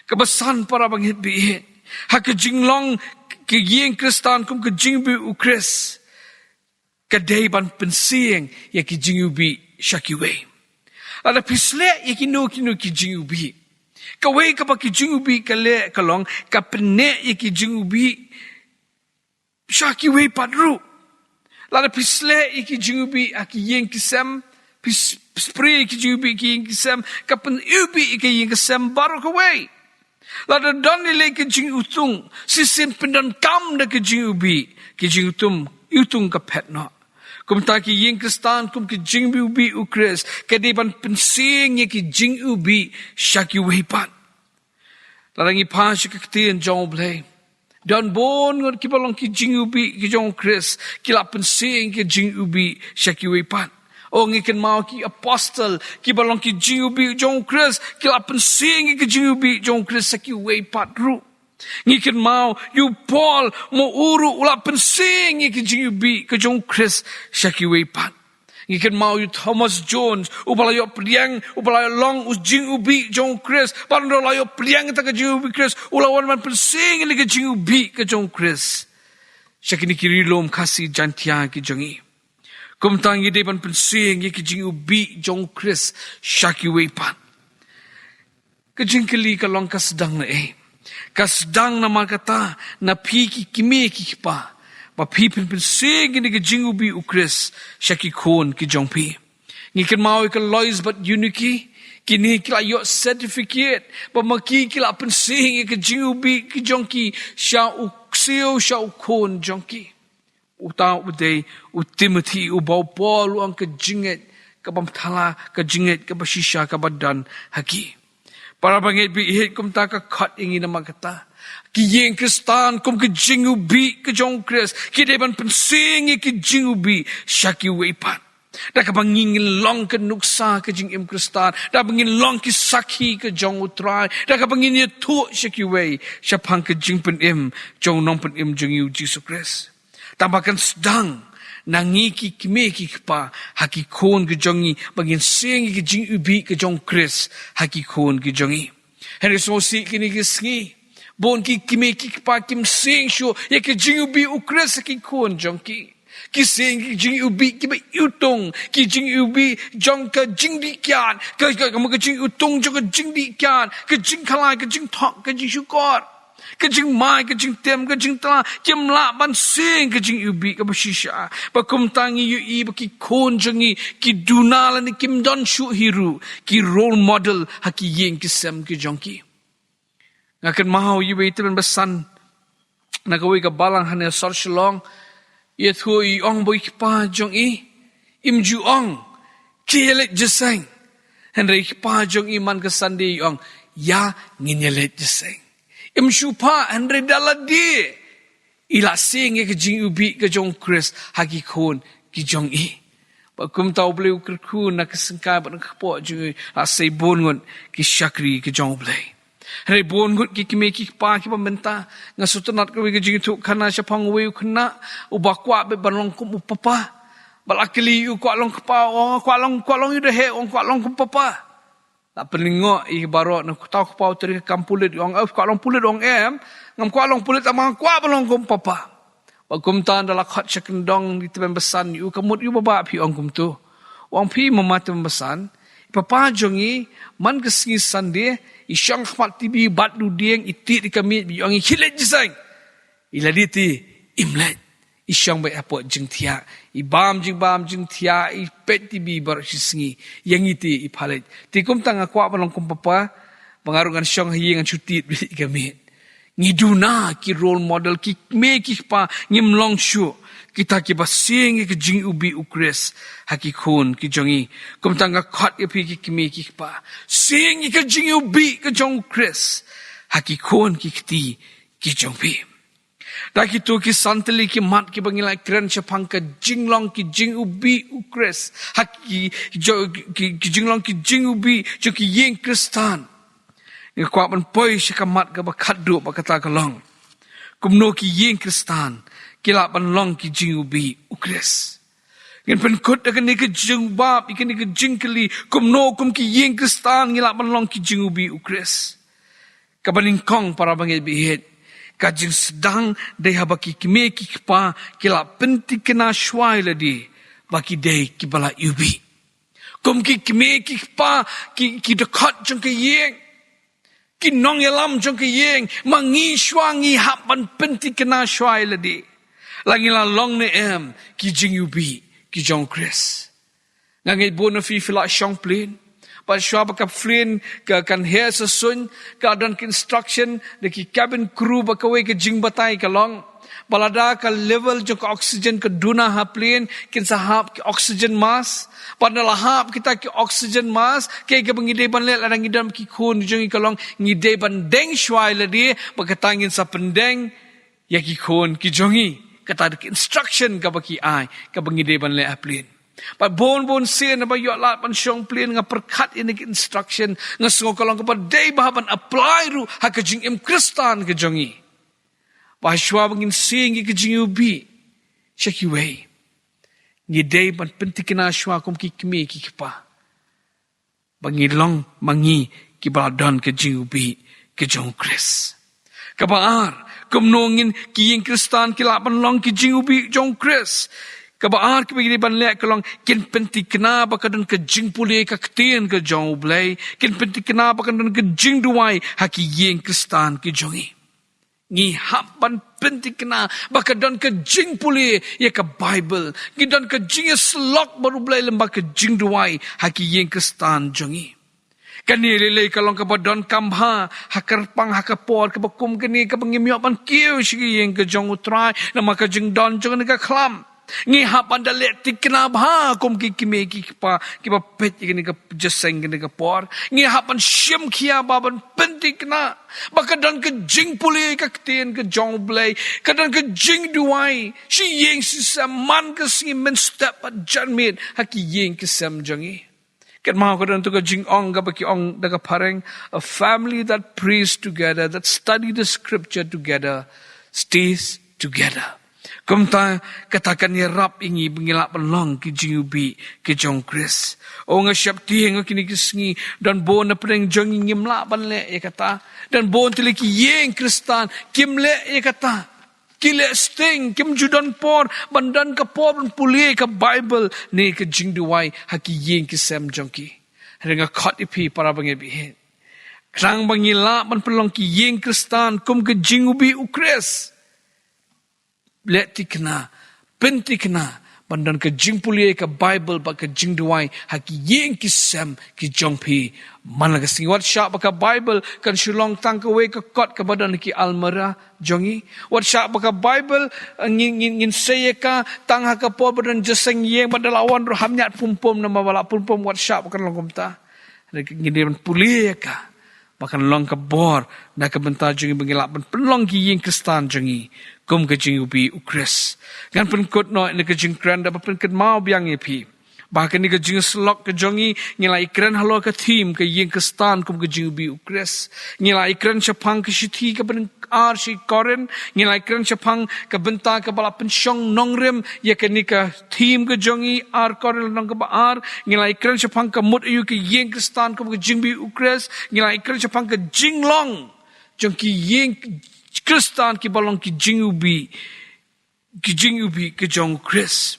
Kaba san, para bangeit ba ïeit, ha ka jinglong ka ïing Khristan kum ka jingiwbih U Khrist, ka dei ban pynsieng ïa ki jingiwbih sha kiwei. Lada phi sleh ïa kino kino ki jingiwbih, kawei kaba ki jingiwbih ka leh ka long ka pynneh ïa ki jingiwbih sha kiwei pat ruh. Lada phi sleh ïa ki jingiwbih ha ki ïing ki sem, phi s-, spray ïa ki jingiwbih ha ki ïing ki sem, ka pyniwbih ïa ki ïing ki sem baroh kawei. Lada don lei lei ka jingiwtung, shisien pyndonkam da ka jingiwbih, ka jingiwtung, iwtung ka phet noh. Kumta ki ïing Khristan kum ka jingiwbih U Khrist, ka dei ban pynsieng ïa ki jingiwbih sha kiwei pat. Lada ngi phai sha ka ktien jong U Blei, don bun ngut kiba long ki jingiwbih ki jong U Khrist, ki la pynsieng ki jingiwbih sha kiwei pat. O, ngi kynmaw ki apostol kiba long ki jingiwbih jong U Khrist, ki la pynsieng ki jingiwbih jong U Khrist sha kiwei pat ruh. Ngi kynmaw ïa u Paul, mo, u ruh u la pynsieng ïa ki jingiwbih ki jong U Khrist sha kiwei pat. Ngi kynmaw ïa u Thomas Jones, uba la ïoh pdiang, uba la ïoh long u jingiwbih jong U Khrist. Bad ynda u la ïoh pdiang ïa kata ka jingiwbih Khrist, u la wan ban pynsieng ïa ki jingiwbih ki jong U Khrist sha kine ki ri lum Khasi Jaiñtia ki jong ngi. Kumta ngi dei ban pynsieng ïa ki jingiwbih jong U Khrist sha kiwei pat. Ka jingkylli ka long, ka sdang na ei? Ka sdang namar kata na phi ki kmie ki kpa, ba phi phin pynsieng ïa kine ki jingiwbih U Khrist sha ki khun ki jong phi. Ngi kynmaw ïa ka Lois bad Eunike, Kine ki la ïoh certificate ba ma ki ki la pynsieng ïa ka jingïubih ka jong ki sha u ksiew, sha u khun jong ki. Uta u dei u Timothy, uba u Paul u ong ka jingngeit ka bym thala, ka jingngeit ka bashisha ka ba don ha ki. Para bangeit ba ïeit, kumta ka khot ïa ngi namar kata. Ki ïing Khristan kum ka jingïubih ka jong u Khrist, ki dei ban pynsieng ïa ka jingïubih sha kiwei pat. Da kaba ngin long ka nuksa ka jingim Khristan, da kaba ngin long ki sakhi ka jong u Trai, da kaba ngin ïathuh sha kiwei shaphang ka jingpynim jong u nongpynim jong ngi u Jisu Khrist. Tang ba kan sdang na ngi ki kmie ki kpa ha ki khun ki jong ngi ba ngin sieng ïa ka jingïubih ka jong u Khrist ha ki khun ki jong ngi. Hynrei sngewsih kine ki sngi, bun ki kmie ki kpa kim sieng shuh ïa ka jingïubih u Khrist ha ki khun jong ki. Ki sieng ki jingïubih kiba iwtung, ki jingïubih jong ka jingdih kiad, ka, ka, ka, ka jingïutung jong ka jingdih kiad, ka jingkhalai, ka jingthok, ka jingshukor, ka jingmai, ka jingtem, ka jingtla, kim lah ban sieng ka jingïubih ka bashisha. Ba kumta ngi ïohi ba ki khun jong ngi ki duna lane kim don shuh hi ruh ki role model ha ki ïing ki sem ki jong ki. Nga kynmaw ïa iwei i tymmen basan na kawei ka balang hangne ha sor Shillong. I ïathuh, i ong ba i kpa jong i im ju ong, khie leit jingïaseng. Hynrei i kpa jong i man ka Sunday i ong, ïa, ngin ïaleit jingïaseng. Im shu phah, hynrei da lade i la sieng ïa ka jingïubih ka jong u Khrist ha ki khun ki jong i. Bad kumta U Blei u kyrkhu na ka syngkai bad na ka kpoh jong i, la sei bun ngut ki shakri ki jong U Blei. Hynrei bun ngut ki kmie ki kpa kiba mynta. Nga sngewtynnat kawei ka jingïathuhkhana shaphang uwei u khynnah uba kwah beit ban long kum u papa. Ba la kylli ïa u, kwah long kpa? U ong kwah long, kwah long ïa u da heh? U ong kwah long kum papa. La pynlyngngoh ïa baroh, na uta u kpa u trei ka kam pulit. U ong, eh, kwah long pulit? U ong em, ngam kwah long pulit, tang ba nga kwah ban long kum papa. Bad kumta ynda la khot sha kyndong, i tymmen basan, ïa u ka mut, ïa u, ba bah phi ong kumtu? U ong, phi mama tymmen basan, i papa jong i man ka sngi Sunday i shong ha khmat TV, bat da u dieng, i tied ïa ka miej, i ong i khie leit jingïaseng. Ïa lade te im leit, i shong beit hapoh jingthiah, i bam jingbam jingthiah, i peit TV baroh shi sngi. Ïa ngi te i phah leit. Te kumta nga kwah ban long kum papa, ba nga ruh ngan shong ha ïing, ngan shu tied beit ïa ka miej. Ngi duna ki role model, ki kmie ki kpa ngim long shuh kita kiba sieng ïa ka jingïubih u Khrist ha ki khun ki jong ngi. Kumta nga khot ïa phi ki kmie ki kpa, sieng ïa ka jingïubih ka jong u Khrist ha ki khun ki kti ki jong phi. Da kito ki san tylli ki mat kiba ngi la kren shaphang ka jinglong ki jingïubih u Khrist ha ki, jo-, ki, ki jinglong ki jingïubih jong ki ïing Khristan, nga kwah ban poi sha ka mat kaba khatduh, ba kata ka long, kumno ki ïing Khristan ki lah ban long ki jingïubih u Khrist. Ngin pynkut da kane ka jingbam, ïa kane ka jingkylli, kumno kum ki ïing Khristan ngi lah ban long ki jingïubih u Khrist. Kaba nyngkong, para bangeit ba ïeit, ka jingsdang dei haba ki kmie ki kpa ki la pyntikna shuwa ïa lade ba ki dei kiba la ïubih. Kum ki kmie ki kpa ki, ki dkhot jong ka ïing, ki nongïalam jong ka ïing, ma ngi shuwa ngi hap ban pyntikna shuwa ïa lade, la ngi la long ne em ki jingïubih ki jong u Khrist? Nga ngeit bun na phi phi la shong plane. Bad shuwa ba ka plane ka, kan heh sa suiñ, ka don ki instruction da ki cabin crew ba kawei ka jingbatai ka long, ba lada ka level jong ka oxygen ka duna ha plane, kin sa hap ki oxygen mask. Bad ynda la hap kita ki oxygen mask, kaei kaba ngi dei ban leh lada ngi don ki khun jong ngi ka long, ngi dei ban deng shuwa ïa lade, ba kata ngin sa pyndeng ïa ki khun ki jong ngi. Kata da ki instruction kaba ki ai, kaba ngi dei ban leh ha plane. Bad bun bun sien haba ïoh lad ban shong plane, nga pyrkhat ïa kine ki instruction, nga sngew ka long kaba dei bha ban apply ruh ha ka jingim Khristan ka jong ngi. Ba shuwa ba ngin sieng ïa ka jingïubih sha kiwei, ngi dei ban pyntikna shuwa kum ki kmie ki kpa, ba ngi long ma ngi kiba la don ka jingïubih ka jong u Khrist. Kaba ar, kumno ngin ki ïing Khristan ki lah ban long ki jingïubih jong u Khrist? Kaba ar kaba ngi dei ban leh ka long, kin pyntikna ba ka don ka jingpule ka ktien ka jong U Blei, kin pyntikna ba ka don ka jingduwai ha ki ïing Khristan ki jong ngi. Ngi hap ban pyntikna ba ka don ka jingpule ïa ka Baibl, ngi don ka jingïasyllok bad U Blei lem bad ka jingduwai ha ki ïing Khristan jong ngi. Kane lei lei ka long kaba donkam bha ha kyrpang ha ka por kaba kum kane, kaba ngim ïoh ban kiew sha ka ïing ka jong U Trai namar ka jingdon jong kane ka khlam. Ngi hap ban da leh thikna bha kum ki kmie ki kpa kiba peit ïa kane ka jingïaseng, kane ka por. Ngi hap ban shim khia bha, ban pynthikna ba ka don ka jingpule ïa ka ktien ka jong U Blei, ka don ka jingduwai shi ïing shi sem man ka sngi mynstep bad janmiet ha ki ïing ki sem jong ngi. Kynmaw ka don tu ka jingong kaba ki ong da ka phareng, "A family that prays together, that study the scripture together, stays together." Kumta kata kan ïarap ïa ngi ba ngi lah ban long ki jingïewbih ki jong U Khrist. O nga sheptieng, ha kine ki sngi don bun na pdeng jong ngi ngim lah ban leh ïa kata. Don bun tylli ki ïing Khristan kim leh ïa kata. Ki leh sting, kim ju don por ban don ka por ban pule ka Baibl ne ka jingduwai ha ki ïing ki sem jong ki. Hynrei nga khot ïa phi para bangeit baieit, khnang ba ngi lah ban pynlong ki ïing Khristan kum ka jingïewbih U Khrist, leh thikna, pynthikna ban don ka jingpule ka Baibl bad ka jingduwai ha ki ïing ki sem ki jong phi man la ka sngi. Wat shah ba ka Baibl kan shu long tang kawei ka kot kaba don ha ki almara jong ngi. Wat shah ba ka Baibl, eh, ngin, ngin, ngin sei ïa ka tang ha ka por ba don jingïaseng ïing, ba da la wan ruh ham ñiad pum pum, namar ba la pum pum. Wat shah ba kan long kumta. Ngin dei ban pule ïa ka ba kan long ka bor na ka bynta jong ngi ba ngi lah ban pynlong ki ïing Khristan jong ngi kum ka jingïewbih U Khrist. Ngan pynkut noh ïa ka jingkren da ba pynkynmaw biang ïa phi ba ha kane ka jingïasyllok ka jong ngi, ngi la ïakren halor ka theme ka ïing Khristan kum ka jingïewbih U Khrist. Ngi la ïakren shaphang ka shithi kaba nyngkong ar sha ki Korinth, ngi la ïakren shaphang ka bynta kaba la pynshong nongrim ïa kane ka theme ka jong ngi, ar Korinth lynnong kaba ar. Ngi la ïakren shaphang ka mut aïu ka ïing Khristan kum ka jingïewbih U Khrist. Ngi la ïakren shaphang ka jinglong jong ki ïing Khristan kiba long ki jingïewbih, ki jingïewbih ki jong U Khrist.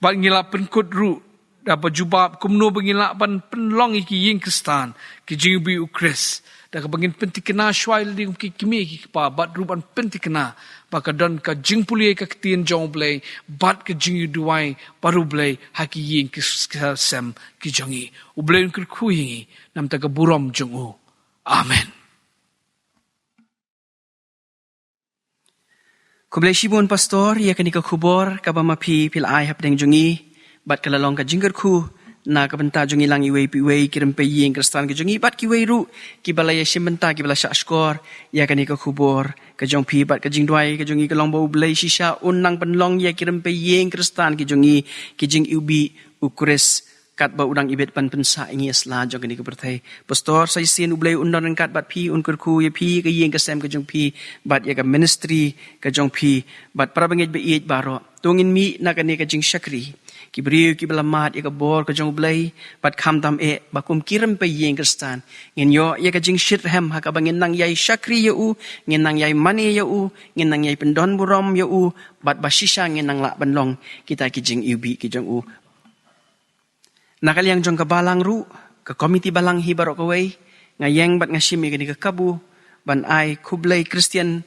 Bad ngi la pynkut ruh da ba jubab kumno ba ngi lah ban pynlong ïa ki ïing Khristan ki jingïewbih U Khrist, da kaba ngin pynthikna shuwa ïa lade kum ki kmie ki kpa, bad ruh ban pynthikna ba ka don ka jingpule ka ktien jong U Blei bad ka jingïaduwai bad U Blei ha ki ïing ki s-, ki sem ki jong ngi. U Blei un kyrkhu ïa ngi namar ka burom jong U. Amen. Khublei shibun Pastor ïa kane ka khubor kaba ma phi phi la ai hapdeng jong ngi, bad ka la long ka jingkyrkhu na ka bynta jong ngi lang iwei pa iwei, ki rympei ïing Khristan ki jong ngi bad kiwei ruh kiba la ïashim bynta, kiba la shahshkor ïa kane ka khubor ka jong phi. Bad ka jingduwai ka jong ngi ka long ba U Blei shisha un nang pynlong ïa ki rympei ïing Khristan ki jong ngi ki jingïewbih U Khrist, katba u dang ibit ban pynsah ïa ngi ha sla jong kane ka pyrthei. Pastor, sa shisien U Blei un don ryngkat bad phi, un kyrkhu ïa phi, ka ïing ka sem ka jong phi, bad ïa ka ministry ka jong phi. Bad para bangeit baieit baroh, to ngin mih na kane ka jingshakri, ki briew kiba la mad ïa ka bor ka jong U Blei, bad khamtam eh ba kum ki rympei ïing Khristan ngin ïoh ïa ka jingshitrhem ha kaba ngin nang ïai shakri ïa U, ngin nang ïai mane ïa U, ngin nang ïai pyndonburom ïa U, bad ba shisha ngin nang lah ban long kita ki jingïewbih ki jong U. Na ka liang jong ka balang ruh, ka komiti balang hi baroh kawei, nga ïeng bad nga shim ïa kane ka kabu ban ai khublei Christian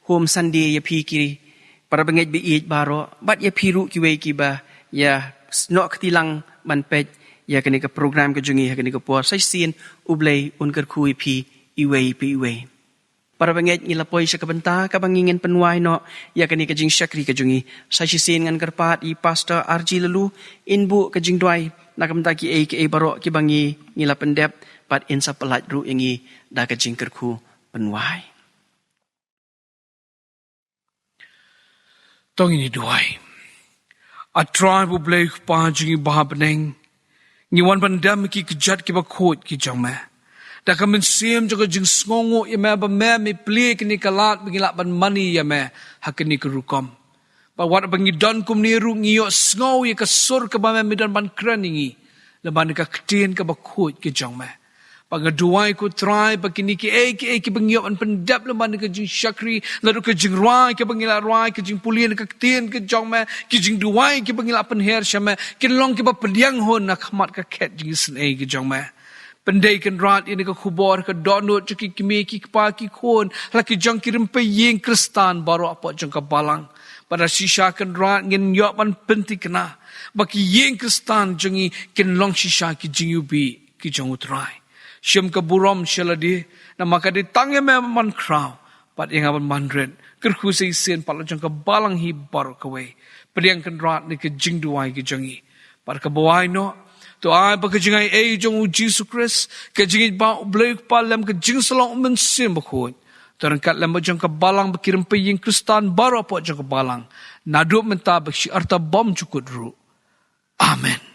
Home Sunday ïa phi ki para bangeit baieit baroh, bad ïa phi ruh kiwei kiba ïa snoh kti lang ban peit ïa kane ka program ka jong ngi ha kane ka por. Sa shisien U Blei un kyrkhu ïa phi iwei pa iwei. Para bangeit, ngi la poi sha ka bynta kaba ngi ngin pynwai noh ïa kane ka jingshakri ka jong ngi. Sa shisien ngan kyrpad ïa i Pastor Arji Laloo in buh ka jingduwai na ka bynta kiei kiei baroh kiba ngi, ngi la pyndep, bad in sa pyllait ruh ïa ngi da ka jingkyrkhu pynwai. To ngin ïa duwai. A Trai U Blei Kpa jong ngi ba ha bneng, ngi wan ban dem ki kjat kiba khuid ki jong Me. Da ka mynsiem jong ka jingsngewnguh ïa Me ba Me, Me plie kane ka lad ba ngi lah ban mane ïa Me ha kane ka rukom. Bad wat ba ngi don kumne ruh, ngi ïohsngew ïa ka sur kaba Me, Me don ban kren ïa ngi lyngba kane ka ktien kaba khuid ka jong Me. Bad nga duwai ko Trai ba kine kiei kiei kiba ngi ïoh ban pyndep lyngba kane ka jingshakri, naduh ka jingrwai kaba ngi la rwai, ka jingpule na ka ktien ka jong Me, ki jingduwai kiba ngi la pynher sha Me, kin long kiba pdiang hun ha khmat ka khet jingisynei ka jong Me. Pyndei Kynrad ïa kane ka khubor, ka dohnud jong ki kmie ki kpa ki khun, la ki jong ki rympei ïing Khristan baroh hapoh jong ka balang. Bad da shisha Kynrad ngin ïoh ban pynthikna ba ki ïing Khristan jong ngi kin long shisha ki jingïewbih ki jong U Trai. Shim ka burom sha lade, namar ka dei tang ïa me ban khraw bad ïa nga ban rit. Kyrkhu sa shisien pat la jong ka balang hi baroh kawei. Pdiang Kynrad na ka jingduwai ka jong ngi. Bad kaba wai noh, to ai ba ka jingaiei jong U Jisu Khrist, ka jingïeit ba U Blei U Kpa lem, ka jingïasyllok U Mynsiem Bakhuid, to ryngkat lem bad jong ka balang, bad ki rympei ïing Khristan baroh hapoh jong ka balang, naduh mynta bad sha arta bymjukut ruh. Amen.